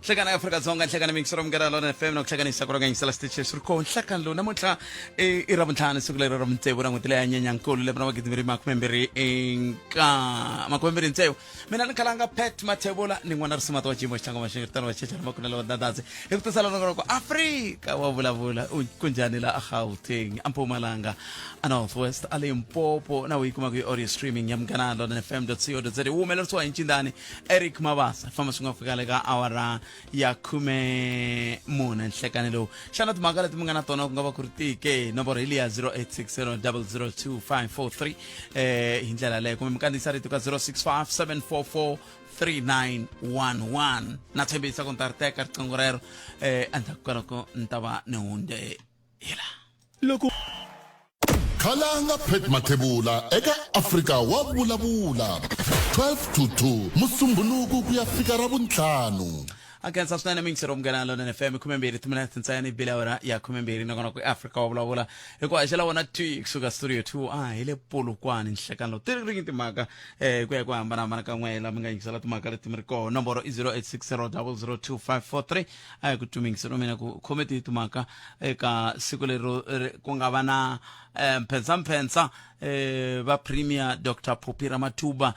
Nhlekani Afrika-Dzonga, nhlekani mixero Munghana Lonene FM na ku hlanganisa ku rhanganyisela xitichi swi ri kona nhlekani lowu namuntlha i Ravuntlhanu, siku leri ra vutsevu ra n'hweti leya Nyenyankulu lembe ra magidimbirhi makumembirhi nka makumembirhi tsevu. Mina ni khalanga Pat Mathebula ni n'wana risimati wa Jimo Xitlhangu Maxingiritano wa Chechana Makunelo wa Dadadzi hi ku tisela nongonoko Afrika wa vulavula. Kunjhani la Gauteng, a Mpumalanga, a North West, a Limpopo na u yi kumaka hi audio streaming ya Munghana Lonene FM co za. Wu humelerisiwa hi Ncindani Eric Mabasa, famba swi nga fika le ka awara ya 14 nhlekani lowu. Xana timhaka leti mi nga na tona ku nga va ku ri tike? Nomboro hi liya 0860 002543 hi ndlela yaleyo, kumbe mi kandziyisa rito ka 065 744 3911. Na tshembisa ku ni ta ri teka riqingho rero endzhaku ka loko ni ta va ni hundze hi laha. Loko Khalanga Pat Mathebula eka Afrika wa vulavula 12 to 2 Musumbhunuku ku ya fika Ravuntlhanu. A khensa swinene mingisero Munghana Lonene FM. 12 timinete ntsena yi bile awara ya 12, nakona ku Afrika wa vulavula hi ku haxela wona twi kusuka studio 2 a hi le Polokwane. Nhlekani lowu ti ringi timhaka ku ya hi ku hambanahambana ka n'we la mi nga yingisela timhaka leti mi ri kona. Nomboro i 0860 002543. A hi ku twi mingiselo mina ku khome tihi timhaka eka siku lero ku nga va na mphensamphensa va Premier Dr Phophi Ramathuba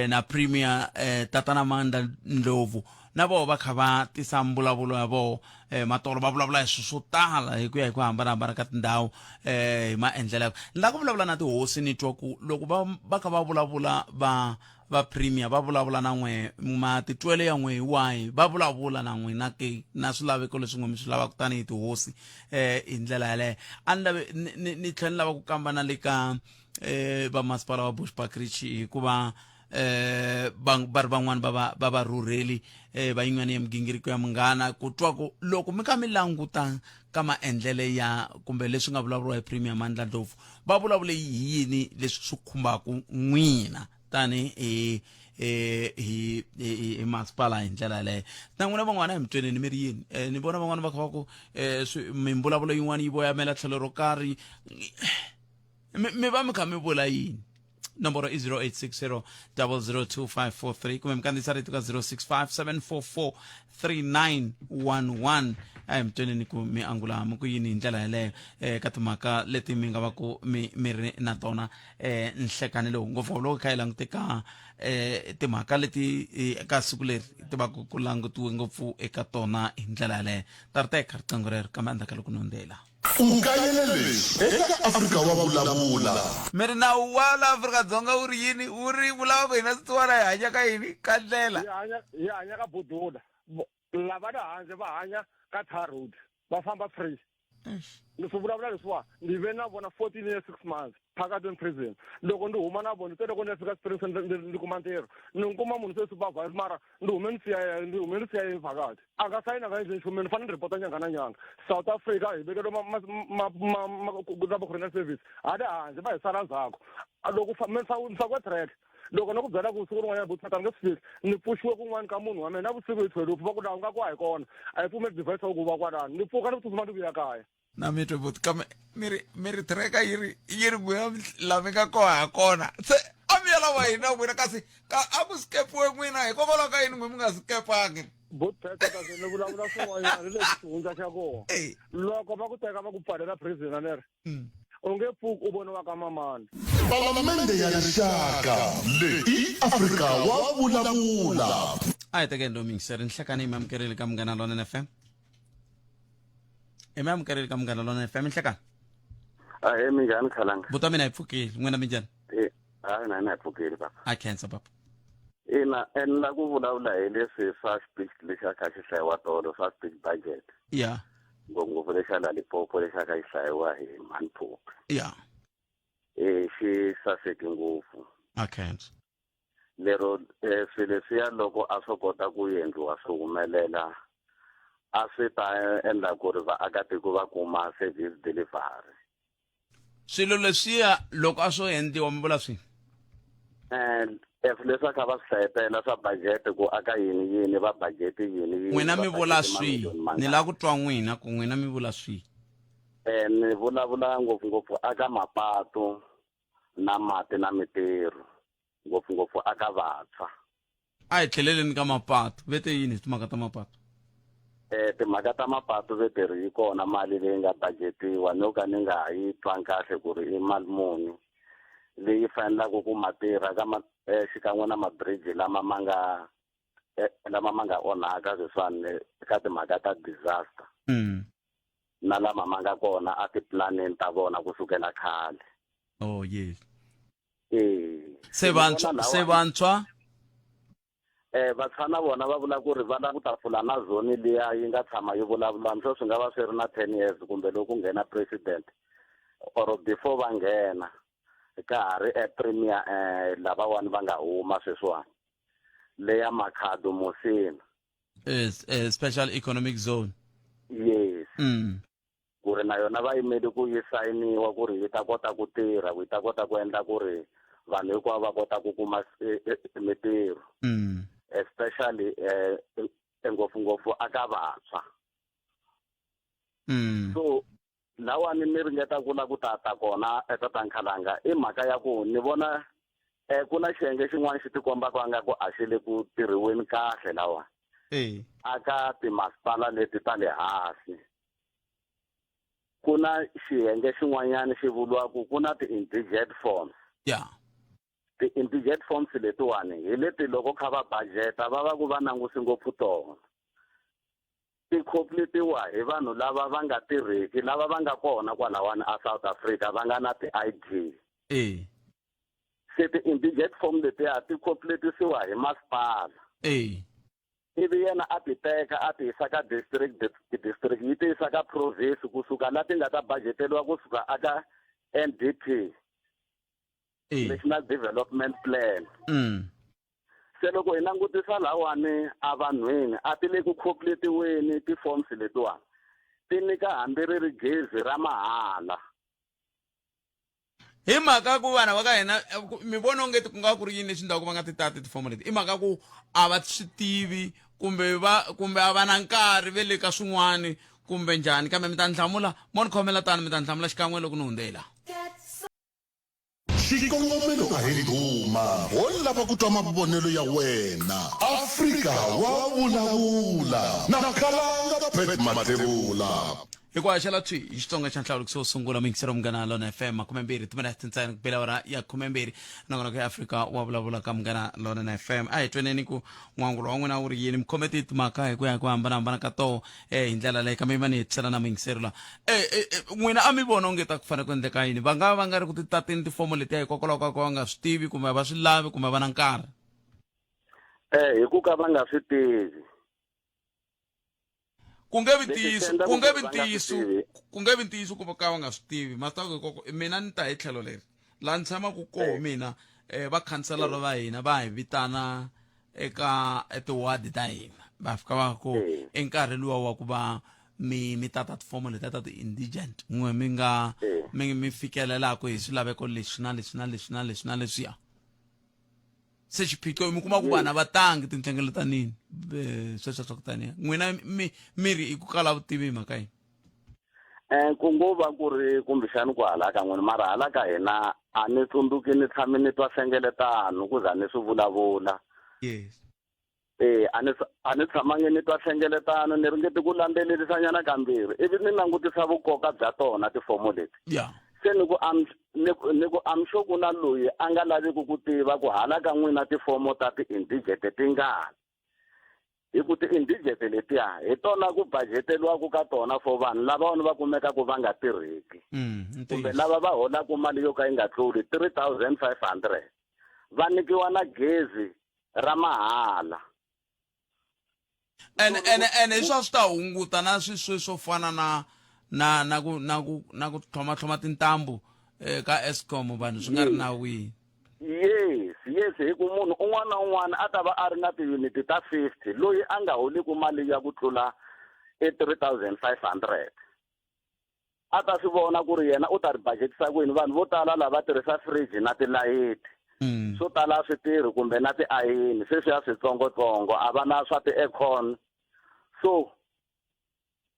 na Premier Tatana Mandla Ndlovu, na voho va kha va tisa mbulavulo ya voho matolo, va vulavula hi swilo swo tala hi ku ya hi ku hambanahambana ka tindhawu hi maendlelo. Ni lava ku vulavula na tihosi, ni twa ku loko va kha va vulavula va Premier va vulavula na n'we, matitwelo ya n'we hi wahi? Va vulavula na n'wina ke, na swilaveko leswi n'we mi swi lavaka tanihi tihosi hi ndlela yaleyo? A ni lavi ni tlhela ni lava ku kamba na le ka vamasipala wa Bushbuckridge, hikuva va ri van'wani va varhurheli va yin'wana ya migingiriko ya Munghana, ku twa ku loko mi kha mi languta ka maendlele ya kumbe leswi nga vulavuriwa hi Premier Mandla Ndlovu, va vulavule hi yini leswi swi khumbaka n'wina tani hi masipala hi ndlela yaleyo? Na n'wina van'wana hi mi tweneni mi ri yini? Ni vona van'wana va kha va ku mimbulavulo yin'wana yi voyamela tlhelo ro karhi. Mi va mi kha mi vula yini? Nomboro i 0860 002543, kumbe mi kandziyisa rito ka 065 744 3911. A hi mi tweneni ku mi angula mi ku yini hi ndlela yaleyo ka timhaka leti mi nga va ku mi ri na tona nhlekani lowu, ngopfu loko kha hi langute ka timhaka leti ka siku leri ti va ku langutiwe ngopfu eka tona hi ndlela yaleyo. Ta ri teka riqingho rero, kambe endzhaku ka loko ni hundzela. U kayele leswi eka Afrika wa vulavula. Mi ri nawu wa la Afrika-Dzonga wu ri yini? Wu ri vulava ku hina swisiwana hi hanya ka yini? Ka ndlela. Hi hanya hi hanya ka budula. Lava le handle va hanya ka tar road. Va famba free. Ni swi vulavula leswiwa ni ve na vona 14 years 6 months phakathi in prison. Loko ni huma na vona, se loko ni ya fika Springs ni kuma ntirho, ni kuma munhu se supervisor, mara ni hume ni siya ni hume ni siya phakathi, a nga sayina nga endli nchumu. Ni fanele ni report nyanga na nyanga. South Africa hi vekeliwe ma corona service hale handle, va hi sala ndzhaku. Loko ni fakiwe track, loko ni ku byela ku siku rin'wanyana butata ni nge swi fiki, ni pfuxiwe kun'wana ka munhu wa mina na vusiku hi 12, va ku laha u nga ku a hi kona, a hi pfumeli device ya ku va kwalano. Ni pfuka ni tsutsuma ni vuya kaya. Na mi twe buti, kambe mi ri tracker yi ri n'wina la mi nga koha ha kona, se a mi ya lava hina n'wina, kasi ka a ku skepiwe n'wina, hikokwalaho ka yini n'we mi nga skepangi? Butata, kasi ni vulavula swin'wanyana leswi xihundla xa kona. Loko va ku teka va ku pfalela prison anere, u nge pfuki u voniwa ka mamani. Palamende ya Rixaka leyi i Afrika wa vulavula. A hi tekeni lowu mingiseri. Nhlekani, mi amukerile ka Munghana Lonene FM. I mi amukerile ka Munghana Lonene FM, nhlekani. Ahe, minjhani Khalanga? Buta mina hi pfukile, n'wina minjhani? Eh, hayi, na hina hi pfukile papa. A khensa papa. Ina, ni la ku vulavula hi leswi swa speech lexi a kha xi hlayiwa tolo, swa speech budget. Ngopfungopfu lexa la Limpopo lexi a kha xi hlayiwa hi Mhani Phophi. E xi saseke ngopfu. A khensa. Lero swilo leswiya loko a swo kota ku endliwa swi humelela, a swi ta endla ku ri vaakatiko va kuma service delivery. Swilo leswiya loko a swo endliwa, mi vula swi? Leswi a kha va swi hlayetela swa budget, ku aka yini yini, va budget yini yini. N'wina mi va vula budget swihi? mamiliyoni Ni mangani. lava ku twa n'wina ku n'wina mi vula swihi. Ni vulavula ngopfungopfu aka mapatu na mati na mitirho, ngopfungopfu aka vantshwa. A hi tlheleleni ka mapatu. Vete yini hi timhaka ta mapatu? Timhaka ta mapatu veteri yi kona mali leyi nga budgetiwa no ka ni nga ha yi twangi kahle ku ri i mali muni leyi fanelaka ku ma tirha ka ma xikan'we na mabridge lama ma nga lama ma nga onhaka sweswiwani ka timhaka ta disaster. Na lama ma nga kona a tiplaneni ta vona kusukela khale. Oh yes. Se vantshwa se vantshwa Vantshwa na vona va vula ku ri va lava ku ta pfula na zone liya yi nga tshama yi vulavula, I'm sure swi nga va swi ri na 10 years kumbe loko ku nghena president or before va nghena ka ha ri e premier lavawani va nga huma sweswiwani leya Makhado Musina. Special economic zone. Yes. Ku ri na yona va yimele ku yi sayiniwa ku ri yi ta kota ku tirha, ku yi ta kota ku endla ku ri vanhu hinkwavo va kota ku kuma mitirho. Especially ngopfungopfu aka vantshwa. So lawani ni ringeta ku la ku ta ta kona eka Nkhalanga i mhaka ya ku ni vona ku na xiyenge xin'wana xi tikombaka nga ku a xi le ku tirhiweni kahle lawa. Aka timasipala leti ta le hansi. Ku na xiyenge xin'wanyana xi vuriwaka ku na ti-indigent forms. Ti-indigent forms letiwani hi leti loko kha va budgeta va va ku va langusi ngopfu tona. Ti completiwa hi vanhu lava va nga tirheki, lava va nga kona kwalawani a South Africa va nga na ti-I D. Se ti-indigent form letiya ti completisiwa hi masipala. Ivi yena a ti teka a ti yisa ka district, district yi ti yisa ka province kusuka la ti nga ta budgeteriwa kusuka aka NDP. National Development Plan. Se loko hi langutisa lawani a vanhwini a ti le ku completiweni ti-forms letiwani ti nyika hambi ri ri gezi ra mahala. Hi mhaka ku vanhu va ka hina mi vona onge ku nga ku ri yini leswi endlaka ku va nga ti tati tifomo leti? I mhaka ku a va swi tivi kumbe va kumbe a va na nkarhi ve le ka swin'wani kumbe njhani, kambe mi ta ni hlamula mo ni khomela tani, mi ta ni hlamula xikan'we loko ni hundzela. Xikongomelo a hi ndhuma, ho lava ku twa mavonelo ya wena. Afrika wa vulavula na Khalanga Pat Mathebula. Hi ku haxela thwi hi Xitsonga xa nhlawulo wo sungula muyingiseri wa Munghana Lona FM, 20 timinete ntsena ku bela awara ya 12, nongonoko ya Afrika wa vulavula ka Munghana Lona FM. A hi tweneni ku n'wangulo wa n'wina wu ri yini, mi khome timhaka hi ku ya hi ku hambanahambana ka toho hi ndlela leyi, kambe mi va ni hetisela na muyingiseri la. N'wina a mi vona onge ta ku fanele ku endleka yini? Va nga va nga ri ku ti tateni tifomo letiya hikokwalaho ka ku va nga swi tivi kumbe a va swi lavi kumbe va na nkarhi? Hi ku ka va nga swi tivi. Ku nge vi ntiyiso, ku nge vi ntiyiso, ku nge vi ntiyiso ku ka va nga swi tivi. Masitako hikoko mina ni ta hi tlhelo leri laha ni tshamaka koho mina, va khanselara va hina va hi vitana eka tiwadi ta hina, va fika va ku i nkarhi luwa wa ku va mi mi tata tifomo letiya ta ti-indigent, n'we mi nga mi mi fikelelaka hi swilaveko leswi na leswi na leswi na leswi na leswiya. Se xiphiqo mi kuma ku vanhu a va tangi tinhlengeletanini, sweswo swa ku taniya n'wina mi mi ri i ku kala vutivi hi mhaka yini? Ku ngo va ku ri kumbexani ku hala ka n'wina, mara hala ka hina a ni tsundzuki ni tshame ni twa hlengeletano ku za ni swi vulavula. A ni tshamangi ni twa hlengeletano, ni ringete ku landzelerisanyana kambirhi ivi ni langutisa vukoka bya tona tifomo leti. Se ni ku am ni ku ni ku I'm sure ku na loyi a nga laviki ku tiva ku hala ka n'wina tifomo ta ti-indigent tingani. Hi ku ti-indigent letiya hi tona ku budgeteriwaka ka tona for vanhu lavawani va kumekaka va nga tirheki. Kumbe lava va holaka mali yo ka yi nga tluli 3500. Va nyikiwa na gezi ra mahala. Ene ene ene hi swa swi ta hunguta na swi swo fana na na na ku na ku na ku tlhoma tlhoma tintambu ka Eskom vanhu swi nga ri nawini. Yes, yes, hi ku munhu un'wana na un'wana a ta va a ri na tiyuniti ta 50 loyi a nga holiku mali ya ku tlula e 3500. A ta swi vona ku ri yena u ta ri budgetisa kwini. Vanhu vo tala lava tirhisa fridge na tilayiti. Swo tala a swi tirhi kumbe na tiayini sweswiya switsongotsongo a va na swa ti-aircon. So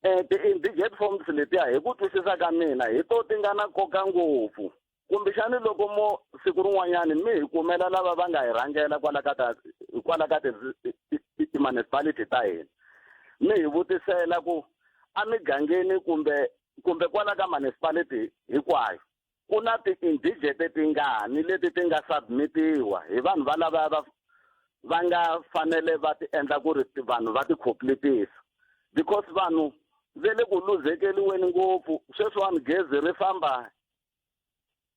ti-indigent forms letiya hi ku twisisa ka mina hi to ti nga na nkoka ngopfu. Kumbexani loko mo siku rin'wanyani mi hi kumela lava va nga hi rhangela kwala ka ta kwala ka ti-municipality ta hina. Mi hi vutisela ku emigangeni kumbe kumbe kwala ka municipality hinkwayo ku na ti-indigete tingani leti ti nga submitiwa hi vanhu va lava va va nga fanele va ti endla ku ri vanhu va ti completisa because vanhu ve le ku luzekeliweni ngopfu sweswiwani gezi ri famba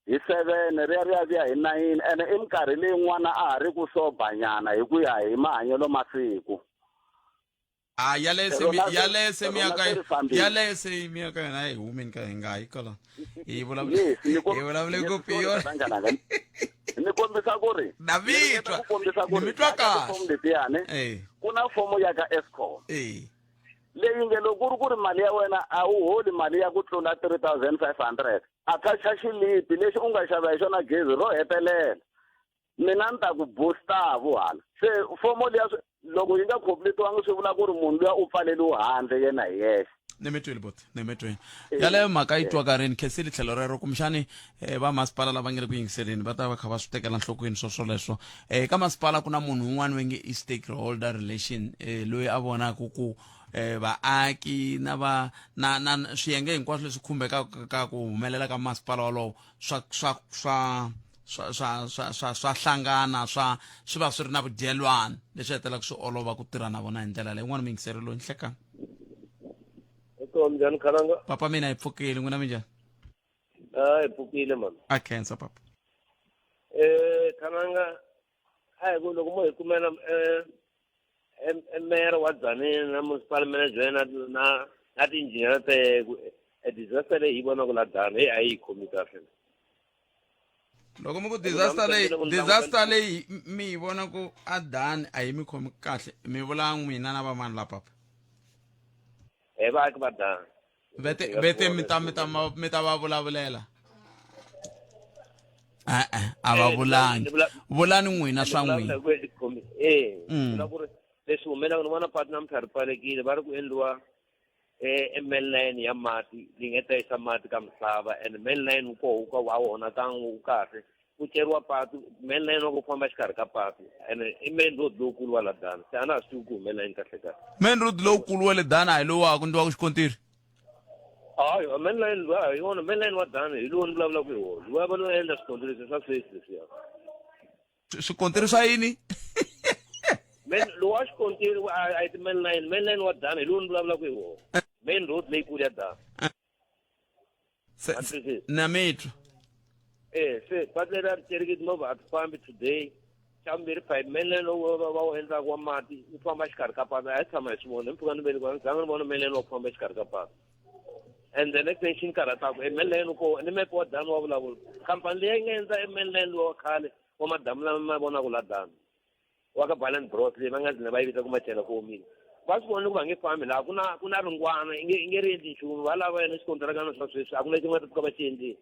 hi 7 ri ya ri ya vuya hi 9 ene i minkarhi leyin'wana a ha ri ku sobanyana hi ku ya hi mahanyelo masiku. A yaleyo se mi yaleyo se mi ya ka yaleyo se mi ya ka yona a hi humeni ka hi nga yi kwala hi vulavula hi vulavule ngopfu hi yona ni kombisa ku ri na vitwa ni mi twa kahle fomu letiyani ku na fomo ya ka Eskom leyi nge loko ku ri ku ri mali ya wena a wu holi mali ya ku tlula 3500 attacha xilipi lexi u nga xava hi xona gezi ro hetelela mina ni ta ku booster vu hala se fomo liya loko yi nga completiwangi swi vula ku ri munhu luya u pfaleliwe handle yena hi yexe. Ni mi twile buti ni mi twile yaleyo mhaka yi twakarini khensile tlhelo rero kumbexani um va masipala lava nge le ku yingiseleni va ta va kha va swi tekela nhlokweni swo swoleswo um ka masipala ku na munhu un'wana va nge i stakeholder relation um loyi a vonaka ku um vaaki na va na na swiyenge hinkwaswo leswi khumbekaka ka ku humelela ka masipala wolowo swa swa swa swa swa swa swa swa hlangana swa swi va swi ri na vudyelwani leswi hetelelaka swi olova ku tirha na vona hi ndlela leyi yin'wana muyingiseri loyi nhlekani. Eko minjhani Khalanga? Papa mina hi pfukile n'wina minjhani? A hi pfukile mani. A khensa papa. Eh Khalanga a hi ku loko mo hi kumela eh meyara wa Tzaneen na municipal manager na na na ti-engineer te ku e disaster leyi hi vonaka la Dani heyi a yi khomi kahle. Loko mi ku disaster leyi disaster leyi mi yi vona ku a Dani a yi mi khomi kahle mi vula n'wina na vamani la papa? Hi vaaki va Dani. Vete vete mi ta mi ta mi ta va vulavulela. E-e a va vulangi vulani n'wina swa n'wina. Eh, vula ku ri leswi humelelaka ni vona patu namuntlha ri pfalekile va ri ku endliwa e main line ya mati leyi nga ta yisa mati ka misava and main line wu koho wu ka wa onhakangi wu kahle ku ceriwa patu main line wa ku famba exikarhi ka patu and i main road lowukulu wa la Dana se a na ha swi tivi ku humelela yini kahle kahle. Main road lowukulu wa le Dana a hi lowu wa ha ku endliwaka xikontiri? Hayi main line luwa hi wona main line wa Dana hi lowu ni vulavulaka hi wona luwa va lo endla swikontiri leswi swa sweswi leswiya. Swikontiri swa yini? Main lowu wa xikontiri a hi ti main line main line wa Dana hi lowu ni vulavulaka hi wona main road leyikulu ya Dana. Na mi twa. Eh se patu leri a ri tereki timovha a ti fambi today xa vumbirhi pipe main line lowu va wu endlaka wa mati wu famba exikarhi ka patu a hi tshama hi swi vona hi mpfhuka ni velekiwa ni zanga ni vona main line wa ku famba exikarhi ka patu and the next thing xi ni karhataka e main line ko ni mepe wa Dani wa vulavula khampani leyi nga endla e main line lowa khale wa madamu lama ma vonaka la Dani wa ka Balan Bros leyi va nga dlina va yi vita ku macela ku omile va swi vona ku va nge fambi laha ku na ku na ringwana i nge i nge ri endli nchumu va lava yena xikontirakana swa sweswi a ku na lexi nga ta pfuka va xi endlile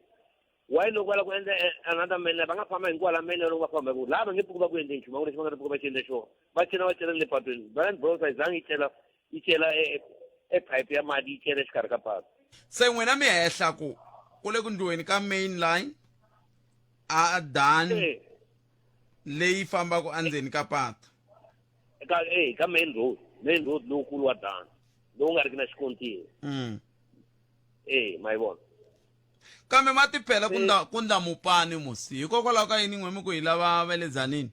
why loko va lava ku endla another man va nga famba hinkwala mene loko va famba hi ku laha va nge pfuki va ku endle nchumu a ku lexi va nga ta pfuka va xi endle xona va cela va cela le patwini Balan Bros a yi zangi yi cela yi cela e pipe ya mati yi cela exikarhi ka patu. Se n'wina mi hehla ku ku le ku ndliweni ka main line a Dani leyi fambaka endzeni ka patu. Ka eh ka main road, main road lowukulu wa Dani lowu nga riki na xikontiri. Eh ma yi vona. Kambe mati phela ku ndla ku ndla mupani musi hikokwalaho ka yini n'we mi ku hi lava va le Tzaneen?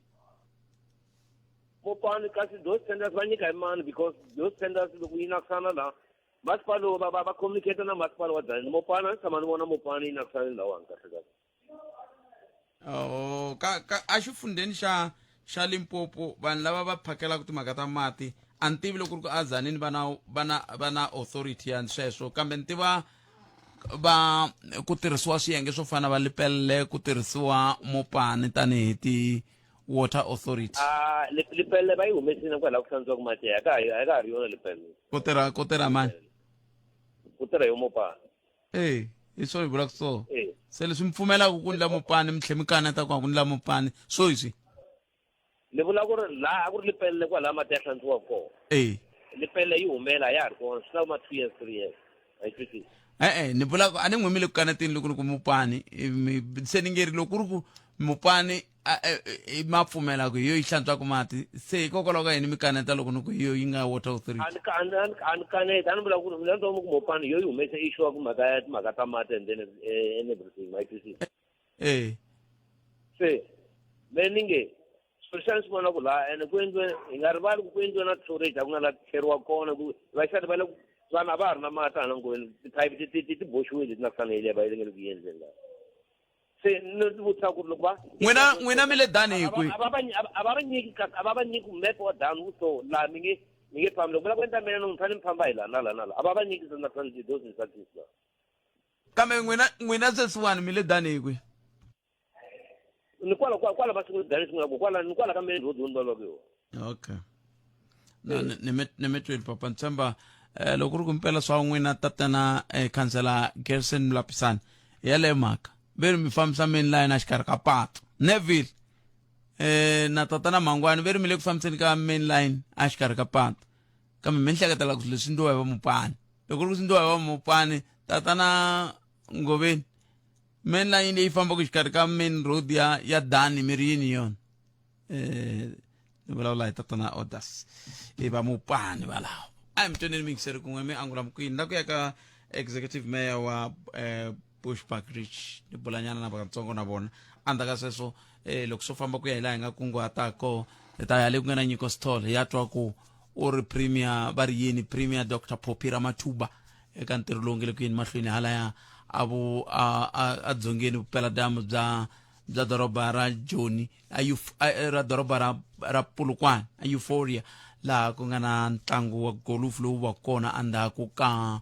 Mupani kasi those tenders va nyika hi mani because those tenders loko yi nakisana la masipala lowu va va va communicate na masipala wa Tzaneen mupani a ni tshama ni vona mupani yi nakisana lawani kahle kahle. Oh, ka ka exifundheni xa xa Limpopo vanhu lava va phakelaka timhaka ta mati a ni tivi loko ku ri ku aZaneen va na va na va na authority ya sweswo kambe ni tiva va ku tirhisiwa swiyenge swo fana va Lepelle ku tirhisiwa Mopani tanihi ti water authority. Ah, Lepelle va yi humesile kwalaho ku hlantswiwaka mati a ka a ka ha ri yona Lepelle. Ku tirha ku tirha mani? Ku tirha yo Mopani. Eh, hi swona hi vulaka so. Se leswi mi pfumelaka ku ndla Mopani mi tlhe mi kaneta ku a ku ndla Mopani swo hi swi. Ni vula ku ri laha a ku ri Lepelle kwalaha mati ya hlantswiwaka kona. Eh. Lepelle yi humela a ya ha ri kona swi lava ma 2 years 3 years. A yi twisisi. E-e ni vula ku a ni n'wi mi le ku kaneteni loko ni ku Mopani se ni nge ri loko ku ri ku Mupani ma pfumela ku hi yo yi hlantswaka mati se hikokwalaho ka yini mi kaneta loko ni ku hi yo yi nga water authority? A ni a ni a ni kaneti a ni vula ku mina ni ku Mopani yo yi humese issue wa ku mhaka ya timhaka ta mati and then and everything ma yi twisisa. Eh. Se me ni nge swilo xa ni swi vona ku laha ene ku endliwe hi nga rivali ku ku endliwe na storage a ku nga la cheriwa kona ku vaxati va le ku vanhu a va ha ri na mati hala ngoveni tiphayiphi ti ti ti ti boxiwile ti na fanele va yi nge le ku endleni laha. Se ni ti vutisa ku ri loko va N'wina n'wina mi le dani hi kwihi? A va va a va va nyiki kahle a va va nyiki map wa dani wu so laha mi nge mi nge fambi loko mi lava ku endla mina mi fanele mi famba hi laha na laha na laha a va va nyiki na those instructions laha. Kambe n'wina n'wina sweswiwani mi le dani hi kwihi? Ni kwala kwala va sungula dani sungula ku kwala ni kwala ka main road ni va ku Okay. Na ni mi ni mi twile papa ni tshemba loko ku ri ku mpela swa n'wina tatana khansela Gerson Mulapisani yaleyo mhaka ve ri mi fambisa main line exikarhi ka patu Neville na tatana Mangwani ve ri mi le ku fambiseni ka main line exikarhi ka patu kambe mi ni hleketela ku leswi ndliwa hi va Mupani loko ku ri ku swi ndliwa hi va Mupani tatana Ngoveni main line leyi fambaka exikarhi ka main road ya ya Dani mi ri yini yona ni vulavula hi tatana Odas i va Mupani valavo a hi mi tweneni miyingiseri kun'we mi angula mukwini la ku ya ka executive mayor wa Bushbuckridge ni bulanyana na vatsongo na vona endzhaku ka sweswo loko swo famba ku ya hi laha hi nga kunguhataka kona hi ta ya le ku nga na Nyiko Sithole hi ya twa ku u ri premier va ri yini premier Dr Phophi Ramathuba eka ntirho lowu nge le ku yeni mahlweni halaya a vu a a dzongeni vupeladyambu bya bya doroba ra Joni a ra doroba ra ra Polokwane a Euphoria laha ku nga na ntlangu wa golf lowu va kona endzhaku ka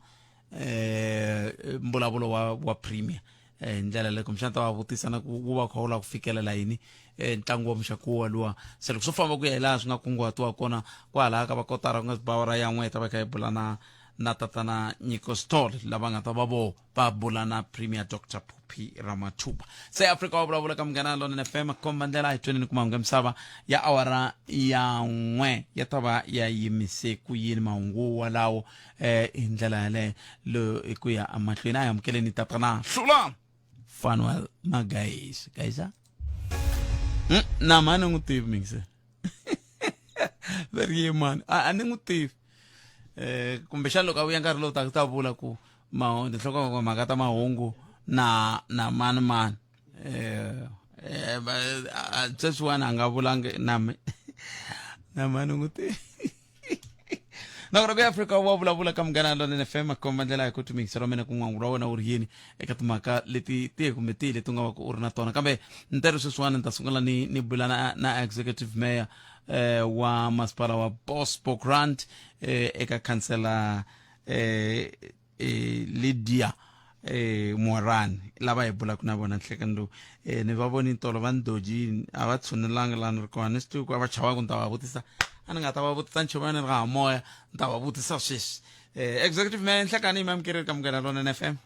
mbulavulo wa wa premier hi ndlela leyi kumbexana ta va vutisa na ku wu va kha wu lava ku fikelela yini ntlangu wa muxaka woluwa se loko swo famba ku ya hi laha swi nga kunguhatiwa kona kwalaha ka va kotara ku nga bawara ya n'we hi ta va kha hi bula na na tatana Nyiko Sithole lava nga ta va vo va bula na Premier Dr Phophi Ramathuba se Afrika wa vulavula ka Munghana Lonene FM komba ndlela hi tweneni ku mahungu ya misava ya awara ya n'we ya ta va ya yimise ku yini mahungu walawo hi ndlela yaleyo lo hi ku ya emahlweni a hi amukeleni tatana Hlula Fanuel Magaisa Gaisa na mani n'wi tivi mingise va ri ye mani a ni n'wi tivi kumbexana loko a vuya nkarhi lowu taka ta vula ku mahungu tinhloko mhaka ta mahungu na na mani mani sweswiwani a nga vulangi na na mani n'wi tivi nakona ku Afrika wa vulavula ka Munghana Lonene FM komba ndlela hi ku tumikisa ra mina ku n'wangu ra wena wu ri yini eka timhaka leti tihi kumbe tihi leti u nga va ku u ri na tona kambe ntirho sweswiwani ni ta sungula ni ni bula na, na executive mayor wa masipala wa Bosbokrand eka khansela Lydia Morani lava hi bulaka na vona nhlekani lowu ni va voni tolo va ni dojini a va tshunelanga laha ni ri kona ni swi tivi ku a va chavaka ni ta va vutisa a ni nga ta va vutisa nchumu ya ni ri ha moya ni ta va vutisa sweswi executive mayor nhlekani yi mamukereli ka Munghana Lonene FM.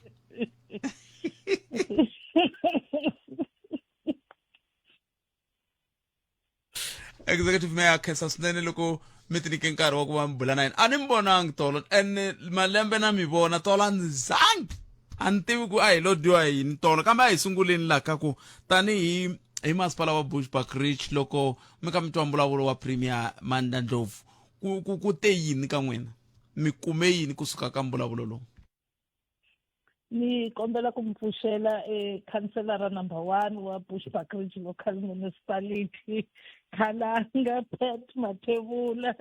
Executive mayor khensa swinene loko mi ti nyike nkarhi wa ku va mi bula na yena a ni mi vonangi tolo ene malembe na mi vona tolo a ni zangi a ni tivi ku a hi lo dyiwa hi yini tolo kambe a hi sunguleni laha ka ku tanihi hi masipala wa Bushbuckridge loko mi kha mi twa mbulavulo wa premier Mandla Ndlovu ku ku ku te yini ka n'wina mi kume yini kusuka ka mbulavulo lowu? Ni kombela ku mi pfuxela e khanselara number 1 wa Bushbuckridge Local Municipality Khalanga Pat Mathebula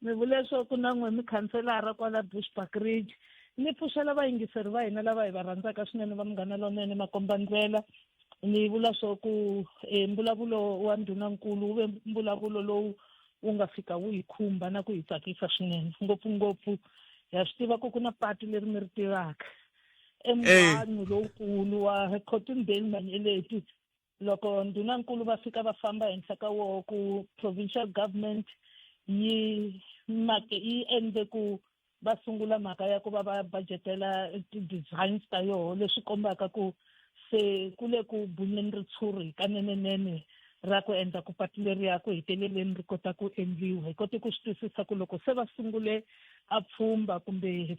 mi vule swa ku na n'we mi khanselara kwala Bushbuckridge ni pfuxela vayingiseri va hina lava hi va rhandzaka swinene va Munghana Lonene makombandlela ni vula swa ku mbulavulo wa ndhunankulu wu ve mbulavulo lowu wu nga fika wu hi khumba na ku hi tsakisa swinene ngopfungopfu ha swi tiva ku ku na patu leri mi ri tivaka emugangeni lowukulu wa Cottonvale Manyeleti loko ndhunankulu va fika va famba henhla ka woho ku provincial government yi make yi endle ku va sungula mhaka ya ku va va budgetela ti-designs ta yoho leswi kombaka ku se ku le ku bunyeni ritshuri kanenenene ra ku endla ku patu leriya ku heteleleni ri kota ku endliwa hi kote ku swi twisisa ku loko se va sungule a pfhumba kumbe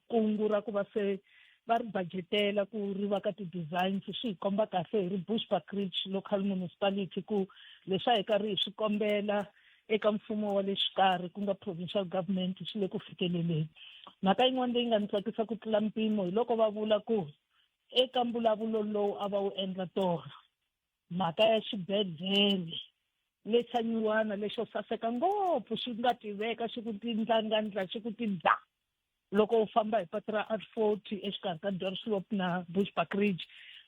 kungu ra ku va se va ri budgetela ku ri va ka ti-designs swi hi komba kahle hi ri Bushbuckridge local municipality ku leswi a hi karhi hi swi kombela eka mfumo wa le xikarhi ku nga provincial government swi le ku fikeleleni. Mhaka yin'wana leyi nga ni tsakisa ku tlula mpimo hi loko va vula ku eka mbulavulo lowu a va wu endla tolo mhaka ya xibedhlele lexa nyuwana lexo saseka ngopfu xi nga tiveka xi ku tindlangandla xi ku tindla loko u famba hi patu ra R40 exikarhi ka Diepsloot na Bushbuckridge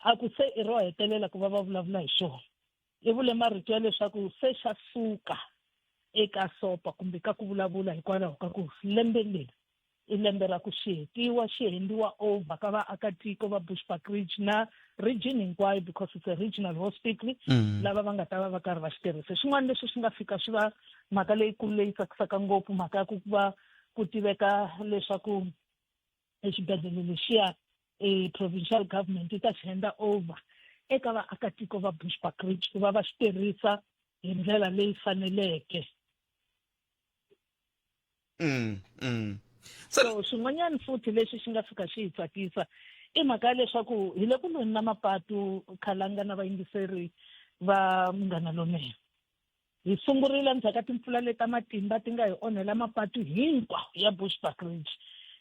a ku se i ro hetelela ku va va vulavula hi xona i vule marito ya leswaku se xa suka eka sopa kumbe ka ku vulavula hikwalaho ka ku lembe leri i lembe ra ku xi hetiwa xi hendiwa over ka vaakatiko va Bushbuckridge na region hinkwayo because it's a regional hospital mm. lava va nga ta va va karhi va xi tirhisa xin'wana leswi swi nga fika swi va mhaka leyikulu leyi tsakisaka ngopfu mhaka ya ku va ku tiveka leswaku exibedhlele lexiya e provincial government yi ta xi henda over eka vaakatiko va Bushbuckridge ku va va xi tirhisa hi ndlela leyi faneleke mm, mm. So xin'wanyana futhi lexi xi nga fika xi hi tsakisa i mhaka ya leswaku hi le ku lweni na mapatu khalanga na vayingiseri va Munghana Lonene hi sungurile endzhaku ka timpfula leta matimba ti nga hi onhela mapatu hinkwawo ya Bushbuckridge